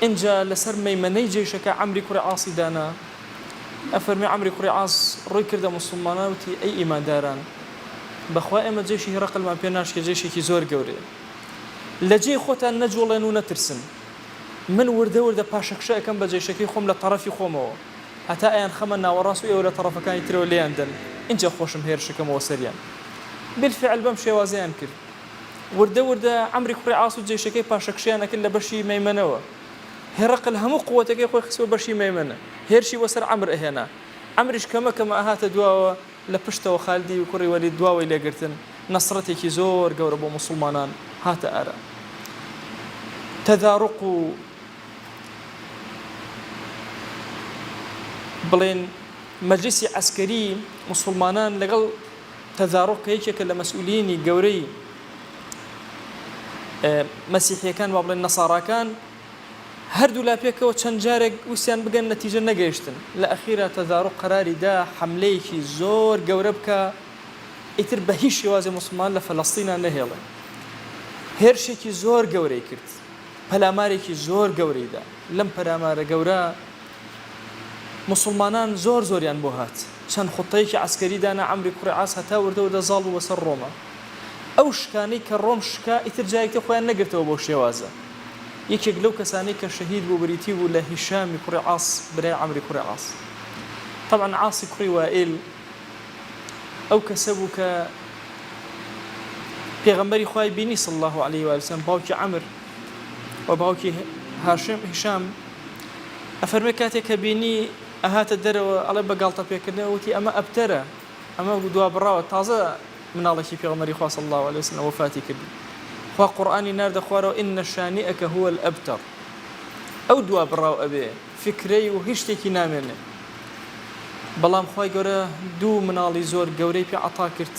ئینجا لەسەر مەیمەنەی جەیشەکە عەمری کوڕی عاسی دانا ئەفەرموێ عەمری کوڕی عاس ڕووی کردە موسڵمانان وتی ئەی ئیمانداران بەخوا ئێمە جەیشی هیڕەقلمان پێ ناشکێ جەیشێکی زۆر گەورەیە لە جێی خۆتان نەجوڵێن و نەترسن من وردە وردە پاشەکشە ئەکەم بە جەیشەکەی خۆم لە تەڕەفی خۆمەوە هەتا ئەیانخەمە ناوەڕاست و ئێوە لە تەڕەفەکانی ترەوە لێیان دەن ئینجا خۆشم هێرشەکەمەوە سەریان بالفعل بەم شێوازەیان کرد وردە وردە عەمری کوڕی عاس و جەیشەکەی پاشەکشەیان ئەکرد لە بەشی مەیمەنەوە. هێڕقل هەموو قووەتەکەی خۆی خستبووە بەشی مەیمەنە. هێرشی بۆ سەر عەمر ئەهێنا. عەمریش کەمە کەمە ئەهاتە دواوە، لە پشتەوە خالدی کوڕی وەلید دواوەی لێ گرتن. نەسرەتێکی زۆر گەورە بۆ موسڵمانان هاتە ئارا. تەداروق و بڵێن مەجلیسی عەسکەری موسڵمانان لەگەڵ تەزاروق کە یەکێکە لە مەسئولینی گەورەی مەسیحیەکان با بڵێن نەساراکان هەردوولا پێکەوە چەند جارێک ویستیان بگەن نەتیجە نەگەیشتن لە ئەخیرا تەزاروق قەراری دا حەملەیەکی زۆر گەورە بکا ئیتر بە هیچ شێوازێ موسڵمان لە فەلەستینا نەهێڵێ هێرشێکی زۆر گەورەی کرد پەلامارێکی زۆر گەورەی دا لەم پەلامارە گەورە موسڵمانان زۆر زۆریان بۆ هات، چەند خوتەیەکی عەسکەری دانا عەمری کوڕی عاس هەتا وردە وردە زاڵ بوو بەسەر ڕۆما. ئەو شکانەی کە ڕۆم شکا ئیتر جارێکی تر خۆیان نەگرتەوە بەو شێوازە. یەکێک لەو کەسانەی کە شەهید بوو بریتی بوو لە هیشامی کوڕی عاص برای عەمری کوڕی عاص. تەبعەن عاصی کوڕی وائیل ئەو کەسە بوو کە پێغەمبەری خوای بینی صلی اللە علیه و آله وسلم باوکی عەمر و باوکی هاشم هیشام ئەفەرمێ کاتێک کە بینی ئەهاتە دەرەوە ئەڵێ بە گاڵتە پێکردنەوە وتی ئەمە ئەبتەرە ئەمە دوابڕاوە تازە مناڵێکی پێغەمبەری خوا صلی اللە علیه وسلم وەفاتی کرد خوا قورئانی ناردە خوارەوە ان شانئک هو الابتر ئەو دوابڕاو ئەبێ فکرەی و هیچ شتێکی نامێنێ بەڵام خوای گەورە دوو مناڵی زۆر گەورەی پێ عەتا کرد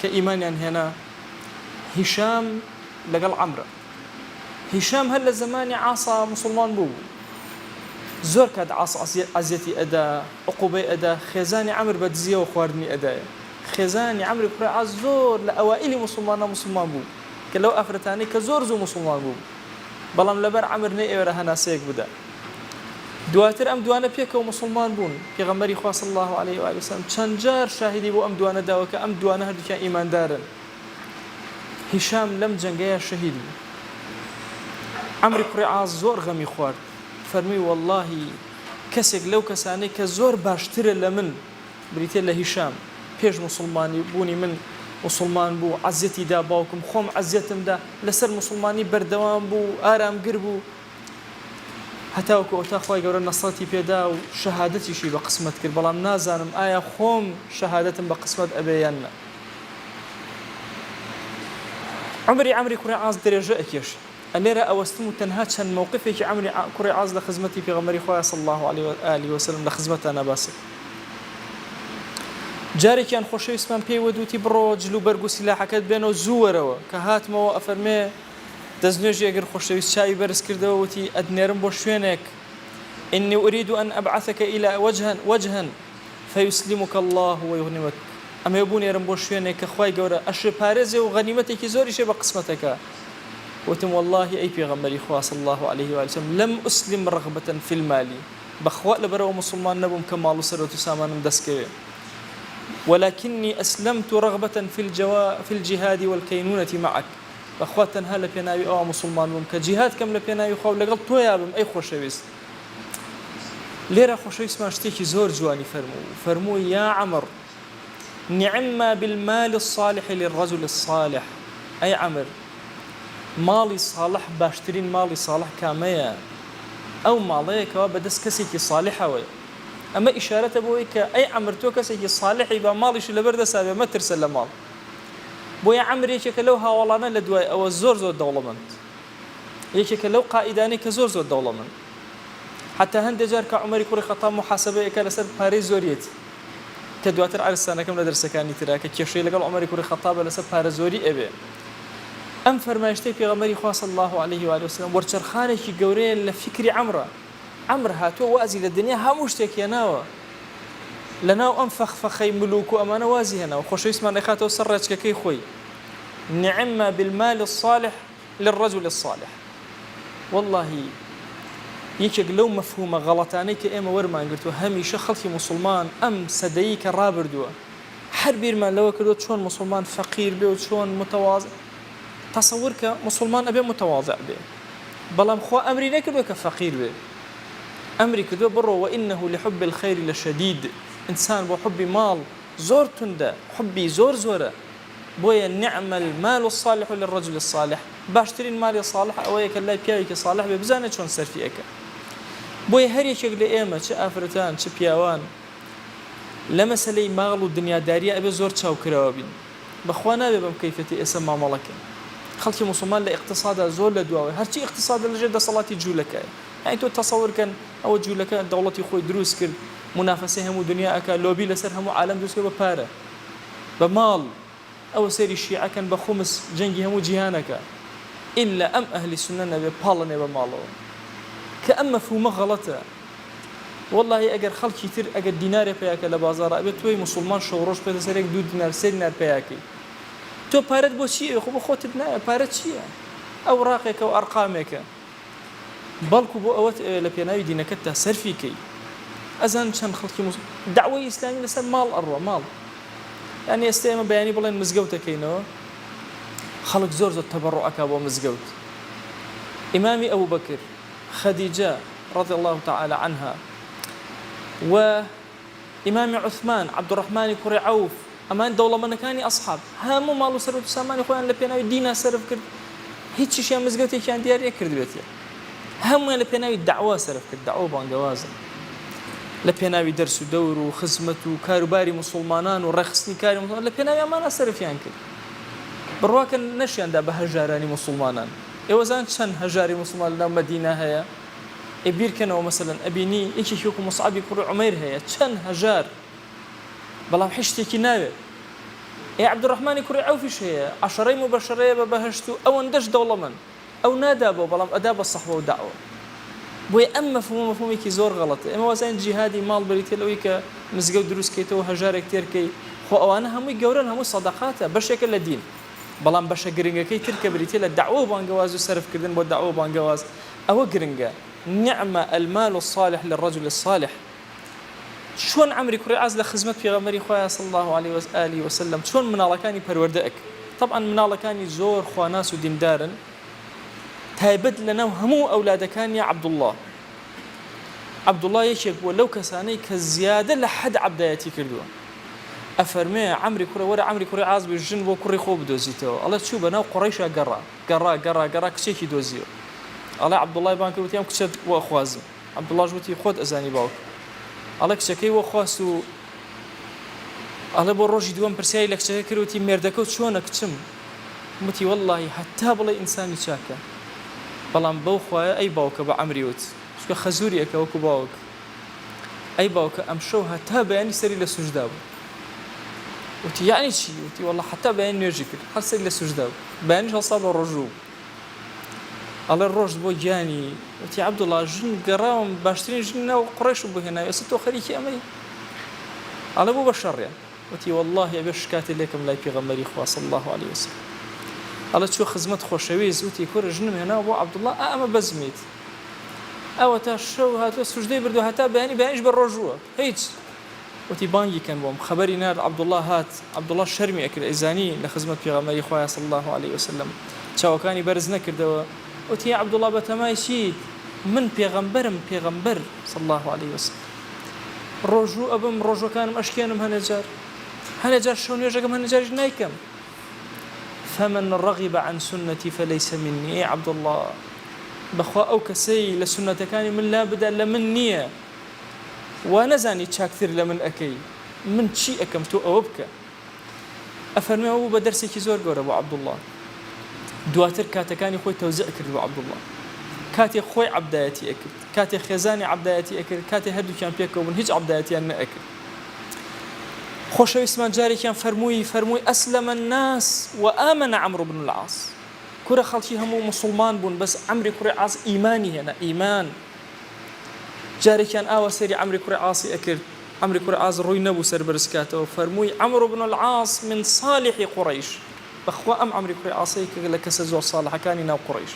کە ئیمانیان هێنا هیشام لەگەڵ عەمرە هیشام هەر لە زەمانی عاسا موسڵمان بوو زۆر کات عاس ئەزیەتی ئەدا عقوبەی ئەدا خێزانی عەمر بە دزیەوە خواردنی ئەدایە خێزانی عەمری کوڕی عاس زۆر لە ئەوائیلی موسڵمانان موسڵمان بوو کە لەو ئافرەتانەی کە زۆر زوو موسڵمان بوو بەڵام لەبەر عەمر نەیئەوێرا هەناسەیەک بدا دواتر ئەم دوانە پێکەوە موسڵمان بوون پێغەمبەری خوا صلی اللە علیه و آله وسلم چەند جار شاهیدی بۆ ئەم دوانە داوە کە ئەم دوانە هەردووکیان ئیماندارن هیشام لەم جەنگەیا شەهید بوو. عەمری کوڕی عاس زۆر غەمی خوارد، فەرمووی، وەڵڵاهی کەسێک لەو کەسانەی کە زۆر باشترە لە من، بریتیە لە هیشام، پێش موسڵمانی بوونی من موسڵمان بوو، عەزیەتی دا باوکم، خۆم عەزیەتم دا، لەسەر موسڵمانی بەردەوام بوو، ئارامگر بوو، هەتاوەکو ئەوتا خوای گەورە نەسرەتی پێدا و شەهادەتیشی بە قسمەت کرد، بەڵام نازانم ئایا خۆم شەهادەتم بە قسمەت ئەبێ یان نا. عومری عەمری کوڕی عاس درێژە ئەکێشێ. لێرە ئەوەستم و تەنها چەند مەوقفێکی عەمری کوڕی عاس لە خزمەتی پێغەمبەری خوایە صلی اللە علیه و آله و سلم لە خزمەتانا باس ئەکەم. جارێکیان خۆشەویستمان پێی وت وتی بڕۆ جل و بەرگ و سیلاحەکەت بێنەوە زوو وەرەوە. کە هاتمەوە ئەفەرمێ دەستنوێژی ئەگرت خۆشەویست چاوی بەرز کردەوە وتی ئەتنێرم بۆ شوێنێک انی ارید ان ابعثک الی وجها وجها فیسلمک اللە ویغنمک ئەمەوێ بونێرم بۆ شوێنێک کە خوای گەورە ئەشێ پارێزێ و غەنیمەتێکی زۆریشێ بە قسمەتەکە وتم وەڵاهی ئەی پێغەمبەری خوا صلی اللە علیه و آله وسلم لم اسلم رغبة فی المال بەخوا لەبەرئەوە موسڵمان نەبووم کە ماڵ و سەروەت و سامانم دەست کەوێ ولکنی اسلمت رغبة فی الجوا فی الجهاد والکینونة معک بەخوا تەنها لە پێناوی ئەوە موسڵمان بووم کە جیهاد کەم لە پێناوی خوا و لەگەڵ تۆیا بم ئەی خۆشەویست لێرە خۆشەویستمان شتێکی زۆر جوانی فەرموو، فەرمووی، یا عمر نعما بالمال الصالح للرجل الصالح، ئەی عەمر ماڵی ساڵح باشترین ماڵی ساڵح کامەیە؟ ئەو ماڵەیە کەوا بەدەست کەسێکی ساڵحەوەیە. ئەمە ئیشارەتە بۆ ئەوەی کە ئەی عەمر تۆ کەسێکی ساڵحی با ماڵیشت لەبەر دەستا بێ مەترسە لە ماڵ. بۆیە عەمر یەکێکە لەو هاوەڵانە لە دوای ئەوە زۆر زۆر دەوڵەمەند. یەکێکە لەو قائیدانەی کە زۆر زۆر دەوڵەمەند حەتا هەندێ جار کە عومەری کوڕی خەتاب موحاسەبەی ئەکا لەسەر پارەی زۆریەتی کە دواتر عەرزتان ئەکەم لە دەرسەکانی ترا کە کێشەی لەگەڵ عومەری کوڕی خەتابە لەسەر پارە زۆری ئەبێ ئەم فەرمایشتەی پێغەمبەری خوا صلی اللە علیه و آله وسلم وەرچەرخانێکی گەورەیە لە فیکری عەمرە عەمر هاتووە وازی لە دنیا هەموو شتێک هێناوە لەناو ئەم فەخفەخەی ملوک و ئەمانە وازی هێناوە خۆشەویستمان ئەیخاتەوە سەر ڕێچکەکەی خۆی نعم بالمال الصالح للرجل الصالح وەڵاهی یەکێک لەو مەفهومە غەڵەتانەی کە ئێمە وەرمان گرتووە هەمیشە خەڵکی موسڵمان ئەم سەدەیی کە ڕابردووە هەر بیرمان لەوە کردووە چۆن موسڵمان فەقیر بێ و چۆن متواضع تەسەور کە موسڵمان ئەبێ متواضع بێ بەڵام خوا ئەمری نەکردووە کە فەقیر بێ ئەمری کردووە بڕۆ وإنه لحب الخير لشدید ئینسان بۆ حوبی ماڵ زۆر توندە حوبی زۆر زۆرە بۆیە نعم المال الصالح للرجل الصالح باشترین مالی صالح ئەوەیە کە لای پیاوێکی صالح بێ بزانێت چۆن سەرفی ئەکا بۆیە هەر یەکێک لە ئێمە چ ئافرەتان چ پیاوان لە مەسەلەی ماڵ و دنیاداریە ئەبێ زۆر چاوکراوە بین بەخوا نابێ بەم کەیفەتی ئێسە مامەڵە کەین خەڵکی موسڵمان لە ئیقتسادا زۆر لە دواوەیە هەرچی ئیقتسادە لەژێر دەسەڵاتی جوولەکەیە یانی تۆ تەسەور کەن ئەوە جوولەکە دەوڵەتی خۆی دروست کرد مونافەسەی هەموو دنیا ئەکا لۆبی لەسەر هەموو عالەم دروست کرد بە پارە بە ماڵ ئەوە سەیری شیعە کەن بە خومس جەنگی هەموو جیهان ئەکا ئیلا ئەم ئەهلی سوننە نەبێ پاڵ ئەنێ بە ماڵەوە کە ئەم مەفهومە غەڵەتە وەڵاهی ئەگەر خەڵکی تر ئەگەر دینارێ پەیا کە لە بازاڕا ئەبێ تۆی موسوڵمان شەو ڕۆژ بخەیتە سەر یەک دوو دینار سێ دینار پەیا کەی تۆ پارەت بۆ چی ئەوێ خۆ بۆ خۆتت ناوێ پارە چییە ئەوڕاقێکە و ئەرقامێکە بەڵکو بۆ ئەوەت ئەوێ لە پێناوی دینەکەتدا سەرفی کەی ئەزان چەند خەڵکی موس دەعوەی ئیسلامی لەسەر ماڵ ئەڕوا ماڵ یانی ئێستا ئێمە بەیانی بڵێن مزگەوت ئەکەینەوە خەڵک زۆر زۆر تەبەڕوع ئەکا بۆ مزگەوت. ئیمامی ئەبوبەکر، خەدیجە، رضی اللە تعالی عنها، و ئیمامی عوثمان، عەبدولڕەحمانی کوڕی عەوف، ئەمان دەوڵەمەنەکانی ئەسحاب، هەموو ماڵ و سەروەت و سامانی خۆیان لە پێناوی دینا سەرف کرد، هیچیشیان مزگەوتێکیان دیار نەکردبێتێ، هەموویان لە پێناوی دەعوە سەرف کرد، دەعوە و بانگەوازە، لە پێناوی دەرس و دەور و خزمەت و کاروباری موسوڵمانان و ڕێکخستنی کاری موسڵمان لە پێناوی ئەمانە سەرفیان کرد. بڕواکەن نەشیان دا بە هەژارانی موسوڵمانان. ئێوە زان چەند هەژاری موسڵمان لەناو مەدینە هەیە؟ ئێ بیرکەنەوە مەسەلەن ئەبینی یەکێکی وەکو موسعەبی کوڕی عومەیر هەیە چەند هەژار بەڵام هیچ شتێکی ناوێت. ئێ عەبدولڕەحمانی کوڕی عەوفیش هەیە عەشەرەی موبەشەرەیە بە بەهەشت و ئەوەندەش دەوڵەمەند. ئەو نادا بەو بەڵام ئەدا بە سەحوە و دەعوە. بۆیە ئەم مەفهومە مەفهومێکی زۆر غەڵەتە. ئێمە وازانین جیهادی ماڵ بریتیە لەوەی کە مزگەوت دروست کەیتەوە هەژارێک تێر کەی، خۆ ئەوانە هەمووی گەورەن هەمووی سەدەقاتە بەشێکە لە دین. بەڵام بەشە گرنگەکەی تر کە بریتیە لە دەعوە و بانگەواز و سەرف کردن بۆ دەعوە و بانگەواز ئەوە گرنگە. نعم المال الصالح للرجل الصالح. چۆن عەمری کوڕی عاس لە خزمەت پێغەمبەری خوایە صلی اللە علیە و آله و سلم چۆن مناڵەکانی پەروەردە ئەکرد تەبعەن مناڵەکانی زۆر خواناس و دیندارن تایبەت لەناو هەموو ئەولادەکانیا عەبدوڵڵا عەبدوڵڵا یەکێک بووە لەو کەسانەی کە زیادە لە حەد عەبدایەتی کردووە ئەفەرمێ عەمری کوڕە وەرە عەمری کوڕی عاس بی ژن بۆ کوڕی خۆ بدۆزیتەوە ئەڵێ چوو بەناو قوڕەیشا گەڕا گەڕا گەڕا گەڕا کچێکی دۆزیەوە ئەڵێ عەبدوڵڵای بانگ کرد وتی ئەم کچەت بۆ ئەخوازم عەبدوڵڵاش وتی خۆت ئەزانی باوک. ئەڵێ کچەکەی بۆ خواست و ئەڵێ بۆ ڕۆژی دووەم پرسیاری لە کچەکە کرد وتی مێردەکەو چۆنە کچم؟ وتی وەڵڵاهی هەتا بڵێی ئینسانی چاکە بەڵام بەو خوایە ئەی باوکە بە عەمری وت چونکە خەزووری ئەکا وەکو باوک ئەی باوکە ئەمشەو هەتا بەیانی سەری لە سوژدا بوو وتی یەعنی چی؟ وتی وەڵڵا هەتا بەیانی نوێژی کرد هەر سەری لە سوژدا بوو بەیانیش هەڵسا بە ڕۆژوو ئەڵێ ڕۆشت بۆ گیانی وتی عەبدوڵا ژن گەڕاوم باشترین ژنی ناو قوڕەیشم بۆ هێناوی ئێستا تۆ خەریکی ئەمەی ئەڵێ بوو بە شەڕیان وتی واللهی ئەبێ شکاتی لێکم لای پێغەمبەری خوا صلی الله علیه وسلم ئەڵێ چوو خزمەت خۆشەویست وتی کورە ژنم هێناوە بۆ عەبدوڵا ئا ئەمە بەزمیت ئەوە تا شەو هاتووە سوژدەی بردووە هەتا بەیانی بەیانیش بە ڕۆژووە هیچ وتی بانگی کەن بۆم، خەبەری نارد عەبدوڵڵا هات، عەبدوڵڵا شەرمی ئەکرد ئەیزانی لە خزمەت پێغەمبەری خوایە صلی اللە علیە وسلم، چاوەکانی بەرز نەکردەوە، وتی ئەی عەبدوڵڵا بەتەمای چیت، من پێغەمبەرم پێغەمبەر صلی اللە علیە وسلم، ڕۆژوو ئەبم ڕۆژوەکانم ئەشکێنم هەنێ جار، هەنێ جار شەو نوێژەکەم هەنێ جاریش نایکەم، فمن رغب عن سنتی فلیس منی، ئەی عەبدوڵڵا بەخوا ئەو کەسەی لە سوننەتەکانی من لابدا لە من نییە. وا نەزانی چاکتر لە من ئەکەی من چی ئەکەم تۆ ئەوە بکە ئەفەرمێ ئەوە بوو بە دەرسێکی زۆر گەورە بۆ عەبدوڵڵا دواتر کاتەکانی خۆی تەوزیع کرد بۆ عەبدوڵڵا کاتێ خۆی عەبدایەتی ئەکرد کاتێ خێزانی عەبدایەتی ئەکرد کاتێ هەردووکیان پێکەوە بوون هیچ عەبدایەتیان نەئەکرد خۆشەویستمان جارێکیان فەرمووی فەرمووی ئەسلم الناس وآمن عمرو بن العاص کورە خەڵکی هەموو موسڵمان بوون بەس عەمری کوڕی عاص ئیمانی هێنا ئیمان جارێکیان ئاوا سەیری عەمری کوڕی عاصی ئەکرد، عەمری کوڕی عاص ڕووی نەبوو سەر بەرز کاتەوە، فەرمووی، عمرو بن العاص من صالح قریش، بەخوا ئەم عەمری کوڕی عاصە یەکێکە لە کەسە زۆر صالحەکانی ناو قوڕەیش.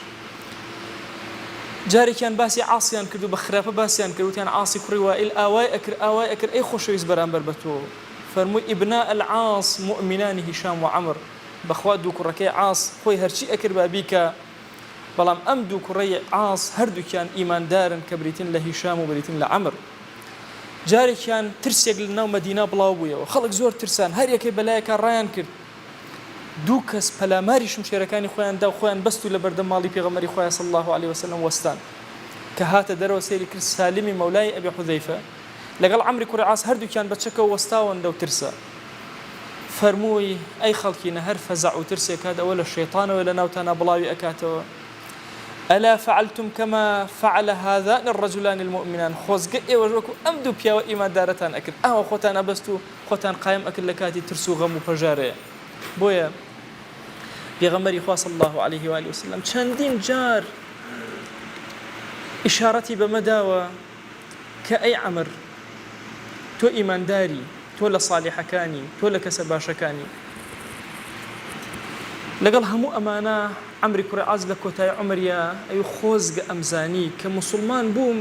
جارێکیان باسی عاصیان کرد و بە خراپە باسیان کرد، وتیان عاصی کوڕی وائیل ئاوای ئەکرد ئاوای ئەکرد، ئەی خۆشەویست بەرامبەر بە تۆ، فەرمووی، ابناء العاص مؤمنان هشام وعمر، بەخوا دوو کوڕەکەی عاص خۆی هەرچی ئەکرد با بیکا، بەڵام ئەم دوو کوڕەی عاص هەردووکیان ئیماندارن کە بریتین لە هیشام و بریتین لە عەمر. جارێکیان ترسێک لە ناو مەدینە بڵاو بوویەوە، خەڵک زۆر ترسان، هەر یەکەی بەلایەکا ڕایان کرد، دوو کەس پەلاماری شمشێرەکانی خۆیان دا و خۆیان بەست و لە بەردەم ماڵی پێغەمبەری خوایە صلی اللە علیە وسلم وەستان. کە هاتە دەرەوە سەیری کرد سالمی مەولای ئەبی حوذەیفە لەگەڵ عەمری کوڕی عاص هەردووکیان بە چەکەوە وەستاون لەو ترسە. فەرمووی، ئەی خەڵکینە هەر فەزەع و ترسێک هات ئەوە لە شەیتانەوەیە لە ناوتانا بڵاوی ئەکاتەوە، الا فعلتم کما فعل هذان الرجلان المؤمنان، خۆزگە ئێوەش وەکو ئەم دوو پیاوە ئیماندارەتان ئەکرد، ئاوا خۆتان ئەبەست و خۆتان قایم ئەکرد لە کاتی ترس و غەم و پەژارەیە. بۆیە پێغەمبەری خوا صلی اللە علیه و آله وسلم چەندین جار ئیشارەتی بەمە داوە کە ئەی عەمر تۆ ئیمانداری، تۆ لە سالیحەکانی، تۆ لە کەسە باشەکانی. لەگەڵ هەموو ئەمانە عەمری کوڕی عاس لە کۆتایی عومریا ئەی خۆزگە ئەمزانی کە موسوڵمان بووم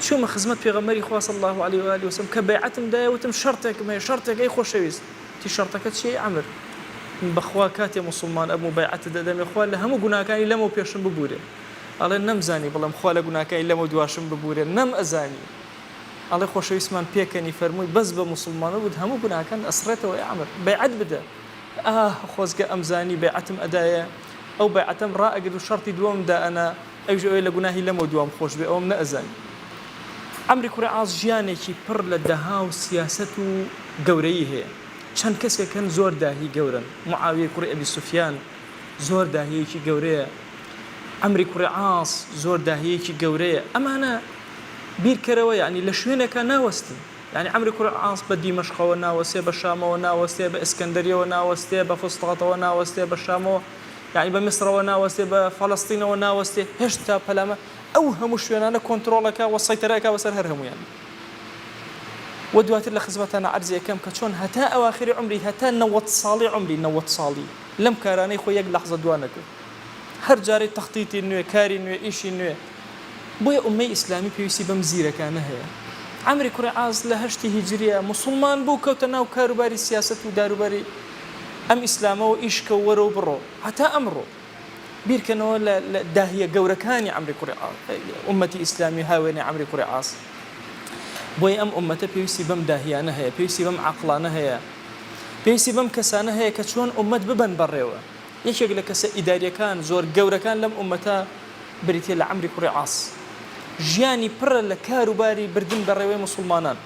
چوومە خزمەت پێغەمبەری خوا صلی اللە علیه و آله وسلم کە بەیعەتم دایە وتم شەرتێکم هەیە شەرتێک ئەی خۆشەویست وتی شەرتەکە چیە ئەی عەمر بەخوا کاتێ موسوڵمان ئەبم و بەیعەتت ئەدەمێ خوا لە هەموو گوناهەکانی لەمەو پێشم ببورێ. ئەڵێ نەمزانی بڵێم خوا لە گوناکانی لەمەو دواشم ببورێ نەمئەزانی. ئەڵێ خۆشەویستمان پێکەنی فەرمووی بەس بە موسڵمانت بووت هەموو گوناکانت ئەسڕێتەوە ئەی عەمر بەیعەت بدە. ئاه خۆزگە ئەمزانی بەیعەتم ئەدایە ئەو بەیعەتەم ڕائەگرت و شەڕتی دووەمم دائەنا ئەویش ئەوەیە لە گوناهی لەمەو دوام خۆش بێ ئەوەم نەئەزانی. عەمری کوڕی عاص ژیانێکی پڕ لە دەها و سیاسەت و گەورەیی هەیە. چەند کەسێک هەن زۆر داهی گەورەن، معاویەی کوڕی ئەبی سوفیان زۆر داهیەکی گەورەیە، عەمری کوڕی عاص زۆر داهیەکی گەورەیە، ئەمانە بیرکەرەوە یەعنی لە شوێنێکا ناوەستن، یەعنی عەمری کوڕی عاص بە دیمەشقەوە ناوەستێ، بە شامەوە ناوەستێ، بە ئیسکەندەریەوە ناوەستێ، بە فوستاتەوە ناوەستێ، بە شامەوە یەعنی بە میسرەوە ناوەستێ، بە فەلەستینەوە ناوەستێ، هێشتا پەلامە ئەو هەموو شوێنانە کۆنترۆڵ ئەکا و سەیتەرە ئەکا بەسەر هەر هەموویان. وە دواتر لە خزمەتانا عەرزی ئەکەم کە چۆن هەتا ئەواخری عومری هەتا 90 ساڵی عومری 90 ساڵی لەم کارانەی خۆی یەک لەحزە دوا نەکەوت هەر جارەی تەختیتی نوێ کاری نوێ ئیشی نوێ بۆیە ئوممەی ئیسلامی پێویستی بەم زیرەکانە هەیە عەمری کوڕی عاس لە هەشتی هیجریە موسوڵمان بوو کەوتە ناو کاروباری سیاسەت و داروباری ئەم ئیسلامەوە ئیش کە و وەرە و بڕۆ هەتا ئەمڕۆ بیرکەنەوە لە لە داهیە گەورەکانی عەمری کوڕی ئوممەتی ئیسلامی هاوێنەی عەمری کوڕی عاس. بۆیە ئەم ئوممەتە پێویستی بەم داهیانە هەیە، پێویستی بەم عاقڵانە هەیە، پێویستی بەم کەسانە هەیە کە چۆن ئوممەت ببەن بەڕێوە. یەکێک لە کەسە ئیداریەکان زۆر گەورەکان لەم ئوممەتە بریتیە لە عەمری کوڕی عاس. ژیانی پڕە لە کار و باری بردن بەڕێوەی موسوڵمانان.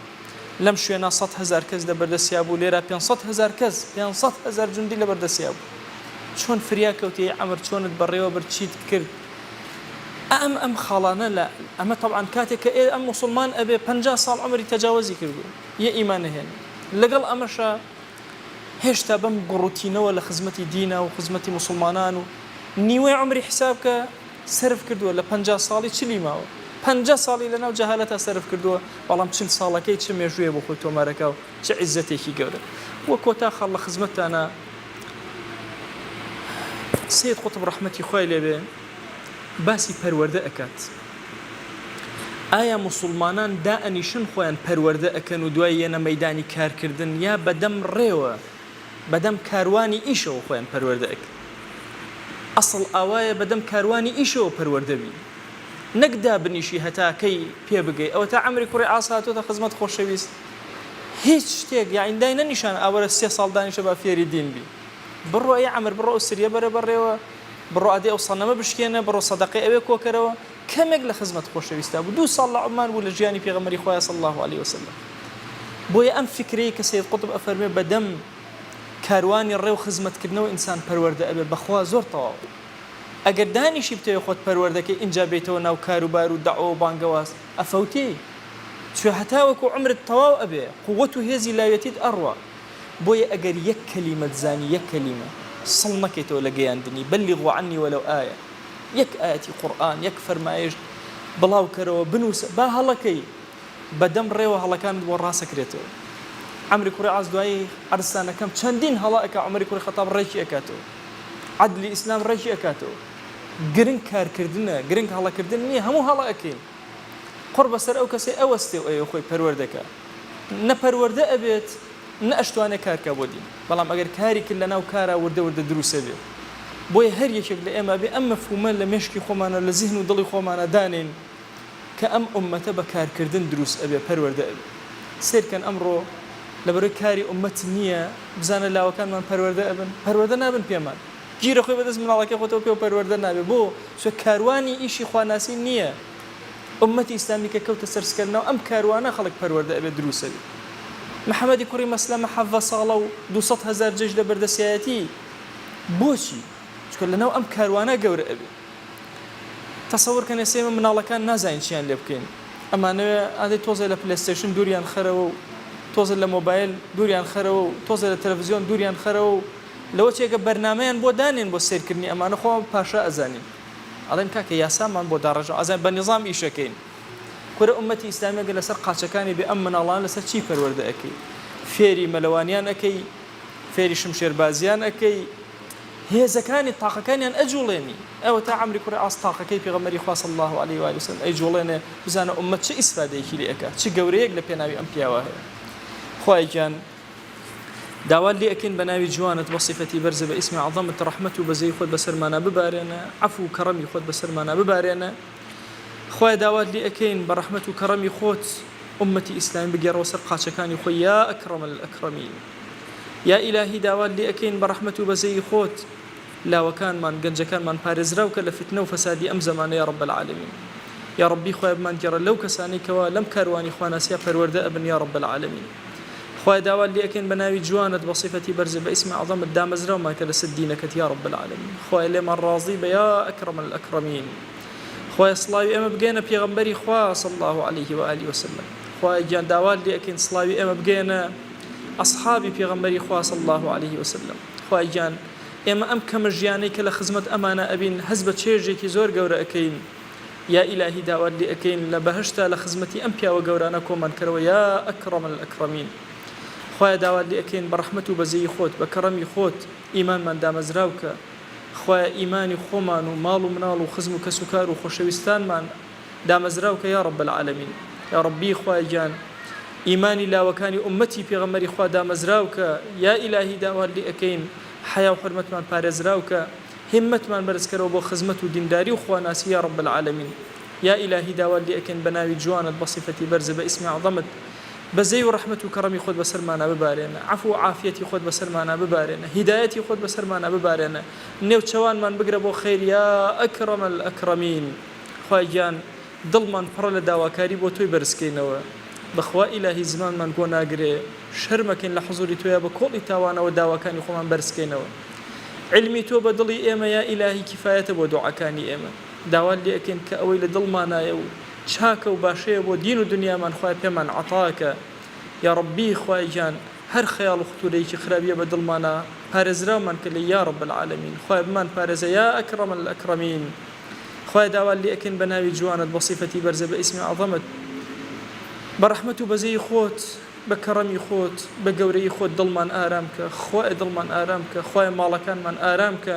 لەم شوێنە 100,000 کەس لەبەردەستیا بوو، لێرە 500,000 کەس، 500,000 جوندی لەبەردەستیا بوو. چۆن فریا کەوتی ئەی عەمر چۆنت بەڕێوە برد چیت کرد ئەم ئەم خاڵانە لە ئەمە تەبعەن کاتێک کە ئێ ئەم موسڵمان ئەبێ 50 ساڵ عومری تەجاوەزی کردووە یە ئیمان نەهێنێ لەگەڵ ئەمەشا هێشتا بەم گوڕوتینەوە لە خزمەتی دینە و خزمەتی موسڵمانان و نیوەی عومری حساب کە سەرف کردووە لە 50 ساڵی چلی ماوە 50 ساڵی لەناو جەهالەتا سەرف کردووە بەڵام چل ساڵەکەی چ مێژوویە بۆ خۆی تۆمارەکا و چ عیزەتێکی گەورە. وە کۆتا خاڵ لە خزمەتتانا سەید قوتب ڕەحمەتی خوای لێ بێ باسی پەروەردە ئەکات ئایا موسوڵمانان دائەنیشن خۆیان پەروەردە ئەکەن و دوای یەنە مەیدانی کارکردن یا بەدەم ڕێوە بەدەم کاروانی ئیشەوە خۆیان پەروەردە ئەکەن ئەسڵ ئاوایە بەدەم کاروانی ئیشەوە پەروەردە بی نەک دابنیشی هەتا کەی پێ بگەی ئەوەتا عەمری کوڕی عاس هاتۆتە خزمەت خۆشەویست هیچ شتێک یاعنی دای نەنیشان ئاوەرە سێ ساڵ دانیشە با فێری دین بی بڕۆ ئەی عەمر بڕۆ ئەو سریە بەرە بەڕێوە بڕۆ ئەدێ ئەو سەنەمە بشکێنە بڕۆ سەدەقەی ئەوێ کۆکەرەوە کەمێک لە خزمەت خۆشەویستا بوو دوو ساڵ لە عومان بوو لە ژیانی پێغەمبەری خوایە صلی الله علیه وسلم بۆیە ئەم فکرەی کە سید قوتب ئەفەرمێ بەدەم کاروانی ڕێ و خزمەتکردنەوە ئینسان پەروەردە ئەبێ بەخوا زۆر تەواو ئەگەر دانیشی بتەوێ خۆت پەروەردەکەی ئینجا بێیتەوە ناو کاروبار و دەعوە و بانگەواز ئەفەوتێی چوێ هەتاوەکو عومرت تەواو ئەبێ قوەت و هێزی لاوێتیت ئەڕوا بۆیە ئەگەر یەک کەلیمەت زانی یەک کەلیمە سڵ نەکەیتەوە لە گەیاندنی بلغوا عنی ولو آیە یەک ئایەتی قورئان یەک فەرمایشت بڵاو کەرەوە بنوسە با هەڵەکەی بەدەم ڕێوە هەڵەکانت بۆ ڕاست ئەکرێتەوە عەمری کوڕی عاس دوایی عەرزتان ئەکەم چەندین هەڵە ئەکا عومەری کوڕی خەتاب ڕێکی ئەکاتەوە عەدلی ئیسلام ڕێکی ئەکاتەوە گرنگ کارکردنە گرنگ هەڵەکردن نییە هەموو هەڵە ئەکەین قوڕ بەسەر ئەو کەسەی ئەوەستێ و ئەیەوێ خۆی پەروەردە کا نە پەروەردە ئەبێت نە ئەشتوانێ کار کا بۆ دین بەڵام ئەگەر کاری کرد لەناو کارا وردە وردە دروست ئەبێ بۆیە هەر یەکێک لە ئێمە ئەبێ ئەم مەفهومە لە مێشکی خۆمانا لە زیهن و دڵی خۆمانا دانێین کە ئەم ئوممەتە بە کارکردن دروست ئەبێ پەروەردە ئەبێ سەیرکەن ئەمڕۆ لەبەرەی کاری ئوممەت نییە بزانە لاوەکانمان پەروەردە ئەبن پەروەردە نابن پێمان گیرە خۆی بەدەست مناڵەکەی خۆتەوە پێو پەروەردە نابێ بۆ؟ چونکە کاروانی ئیشی خواناسی نییە ئوممەتی ئیسلامی کە کەوتە سەر سکە لەناو ئەم کاروانە خەڵک پەروەردە ئەبێ دروست ئەبێ محەمەدی کوڕی مەسلەمە حەڤە ساڵە و 200 هەزار جەیش لە بەردەسیایەتی بۆچی؟ چونکە لەناو ئەم کاروانە گەورە ئەبێ. تەسەور کەن ئێستا ئێمە مناڵەکان نازانین چیان لێ بکەین ئەمانەوێ ئادەی تۆزێ لە PlayStation دووریان خەرەوە و تۆزێ لە مۆبایل دووریان خەرەوە و تۆزێ لە تەلەفزیۆن دووریان خەرەوە و لەوە چێکە بەرنامەیان بۆ دانێن بۆ سەیرکردنی ئەمانە خۆمان پاشا ئەزانین ئەڵێن کاکە یاسامان بۆ داڕێژە ئەزانین بە نیزام ئیشەکەین کورە ئومەتی ئیسلامی ئەگەر لەسەر قاچەکانی بێ ئەم مناڵانە لەسەر چی پەروەردە ئەکەی فێری مەلەوانیان ئەکەی فێری شمشێربازیان ئەکەی هێزەکانی تاقەکانیان ئەجوڵێنی ئەوەتا عەمری کوڕی عاص تاقەکەی پێغەمبەری خوا صلی اللە علیه و آله وسلم ئەیجوڵێنێ بزانە ئوممەت چ ئیسفادەیەکی لێ ئەکا چ گەورەیەک لە پێناوی ئەم پیاوە هەیە خوایە گیان. داوات لێ ئەکەین بە ناوی جوانت بە سیفەتی بەرزت بە ئیسمی عەزەمت ڕەحمەت و بەزەیی خۆت بەسەرمانا ببارێنە عەفو و کەڕەمی خۆت بەسەرمانا ببارێنە خوایە داوات لێ ئەکەین بە ڕەحمەت و کەڕەمی خۆت ئوممەتی ئیسلامی بگێڕەوە سەر قاچەکانی خۆی یا اکرم الاکرمین یا ئیلاهی داوات لێ ئەکەین بە ڕەحمەت و بەزەیی خۆت لاوەکانمان گەنجەکانمان پارێزراو کە لە فیتنە و فەسادی ئەم زەمانە یا رب العالمین یا ڕەبی خوایە بمانگێڕە لەو کەسانەی کەوا لەم کاروانی خواناسیا پەروەردە ئەبن یا رب العالمین خوایە داوات لێ ئەکەین بە ناوی جوانت بە سیفەتی بەرزت بە ئیسمی عەزەمت دامەزراومان کە لەسەر دینەکەت یا رب العالمین خوایە لێمان ڕازی بە یا اکرم الاکرمین خوایە سڵاوی ئێمە بگەیەنە پێغەمبەری خوا صلی اللە علیه و آله وسلم خوایە گیان داوات لێ ئەکەین سڵاوی ئێمە بگەیەنە ئەصحابی پێغەمبەری خوا صلی اللە علیه وسلم خوایە گیان ئێمە ئەم کەمە ژیانەی کە لە خزمەت ئەمانە ئەبین هەست بە چێژێکی زۆر گەورە ئەکەین یا ئیلاهی داوات لێ ئەکەین لە بەهەشتا لە خزمەتی ئەم پیاوە گەورانە کۆمان کەرەوە یا اکرم الاکرمین خوایە داوات لێ ئەکەین بە ڕەحمەت و بەزەیی خۆت بە کەڕەمی خۆت ئیمانمان دامەزراو کە خوایە ئیمانی خۆمان و ماڵ و مناڵ و خزم و کەس و کار و خۆشەویستانمان دامەزراو کە یا رب العالمین یا ربی خوایە گیان ئیمانی لاوەکانی ئوممەتی پێغەمبەری خوا دامەزراو کە یا ئیلاهی داوات لێ ئەکەین حەیا و حورمەتمان پارێزراو کە هیممەتمان بەرز کەرەوە بۆ خزمەت و دینداری و خواناسی یا رب العالمین یا ئیلاهی داوات لێ ئەکەین بە ناوی جوانت بە سیفەتی بەرزت بە ئیسمی عەزەمت بەزەی و ڕەحمەت و کەڕەمی خۆت بەسەرمانا ببارێنە عەفو و عافیەتی خۆت بەسەرمانا ببارێنە هیدایەتی خۆت بەسەرمانا ببارێنە نێوچەوانمان بگرە بۆ خەیر یا اکرم الاکرمین خوایە گیان دڵمان پڕە لە داواکاری بۆ تۆی بەرزکەینەوە بەخوا ئیلاهی زمانمان گۆ ناگرێ شەرمەکەین لە حزوری تۆیا بە کۆڵی تاوانەوە داواکانی خۆمان بەرزکەینەوە عیلمی تۆ بە دڵی ئێمە یا ئیلاهی کیفایەتە بۆ دوعاکانی ئێمە داوات لێ ئەکەین کە ئەوەی لە دڵمانایە و چاکە و باشەیە بۆ دین و دنیامان خوایە پێمان عەتاکە یاڕەبی خوایە گیان هەر خەیاڵ و ختورەیەکی خراپیە بە دڵمانا پارێزراومان کە لێی یاڕەب العالمین خوایە بمان پارێزە یا اکرم الاکرمین خوایە داوات لێ ئەکەین بە ناوی جوانت بە سیفەتی بەرزە بە ئیسمی عەزەمت بە ڕەحمەت و بەزەیی خۆت بە کەڕەمی خۆت بە گەورەیی خۆت دڵمان ئارام کە خوایە دڵمان ئارام کە خوایە ماڵەکانمان ئارام کە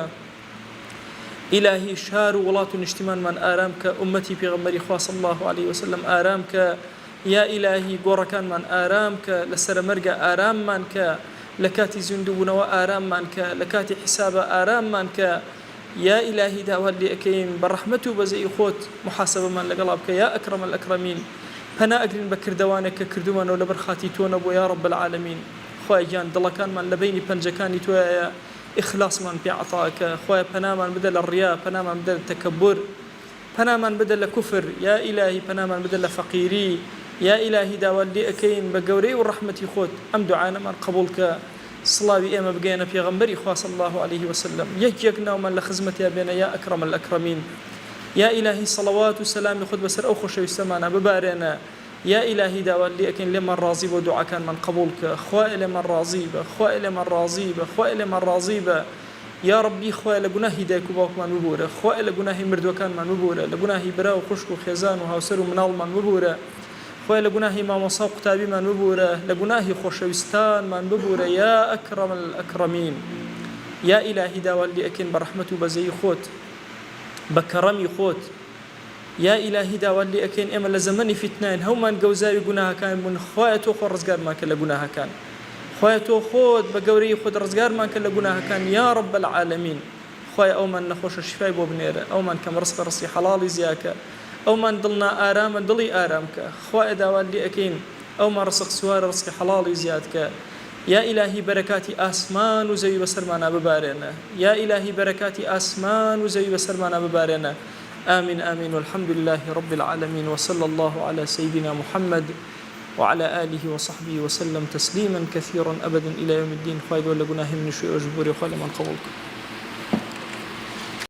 ئیلاهی شار و وڵات و نیشتیمانمان ئارام کە ئوممەتی پێغەمبەری خوا صلی اللە علیە وسلم ئارام کە یا ئیلاهی گۆڕەکانمان ئارام کە لە سەرەمەرگا ئاراممان کە لە کاتی زیندووبوونەوە ئاراممان کە لە کاتی حیسابا ئاراممان کە یا ئیلاهی داوات لێ ئەکەین بە ڕەحمەت و بەزەیی خۆت موحاسەبەمان لەگەڵا بکە یا اکرم الاکرمین پەنا ئەگرین بە کردەوانێک کە کردوومانەوە لەبەر خاتری تۆ نەبووە یا رب العالمین خوایە گیان دڵەکانمان لە بەینی پەنجەکانی تۆیایە ئیخلاسمان پێ عەتا کە خوایە پەنامان بدە لە ڕیا پەنامان بدە لە تەکەبور پەنامان بدە لە کوفر یا ئیلاهی پەنامان بدە لە فەقیری یا ئیلاهی داوات لێ ئەکەین بە گەورەی و ڕەحمەتی خۆت ئەم دوعانەمان قبوڵ کە سڵاوی ئێمە بگەیەنە پێغەمبەری خوا صلی اللە علیه وسلم یەک یەک ناومان لە خزمەتیا بێنە یا اکرم الاکرمین یا ئیلاهی صلوات و سەلامی خۆت بەسەر ئەو خۆشەویستەمانا ببارێنە یا ئیلاهی داوات لێ ئەکەین لێمان ڕازی بە و دوعاکانمان قبوڵ کە خوایە لێمان ڕازی بە خوایە لێمان ڕازی بە خوایە لێمان ڕازی بە یاڕەبی خوایە لە گوناهی دایک و باوکمان ببورە خوایە لە گوناهی مردوەکانمان ببورە لە گوناهی برا و خوشک و خێزان و هاوسەر و مناڵمان ببورە خوایە لە گوناهی مامۆسا و قوتابیمان ببورە لە گوناهی خۆشەویستانمان ببورە یا اکرم الاکرمین یا ئیلاهی داوات لێ ئەکەین بە ڕەحمەت و بەزەیی خۆت بە کەڕەمی خۆت یا ئیلاهی داوات لێ ئەکەین ئێمە لە زەمەنی فیتناین هەومان گەوزاوی گوناهەکان بوون خوایە تۆ خۆ ڕزگارمان کە لە گوناهەکان خوایە تۆ خۆت بە گەورەی خۆت ڕزگارمان کە لە گوناهەکان یا رب العالمین خوایە ئەومان نەخۆشە شیفای بۆ بنێرە ئەومان کەم ڕزقە ڕزقی حەڵاڵی زیاکە ئەومان دڵ نائارامە دڵی ئارام کە خوایە داوات لێ ئەکەین ئەومان ڕزق سوارە ڕزقی حەڵاڵی زیاد کە یا ئیلاهی بەرەکاتی ئاسمان و زەوی بەسەرمانا ببارێنە یا ئیلاهی بەرەکاتی ئاسمان و زەوی بەسەرمانا ببارێنە آمین آمین والحمد لله رب العالمین وصلی اللە علی سیدنا محمد وعلی آله وصحبه وسلم تسلیما کثیرا ابدا الی یوم الدین خوای گەورە لە گوناهی منیش و ئێوەش ببورێ خوا لێمان قبوڵ کە.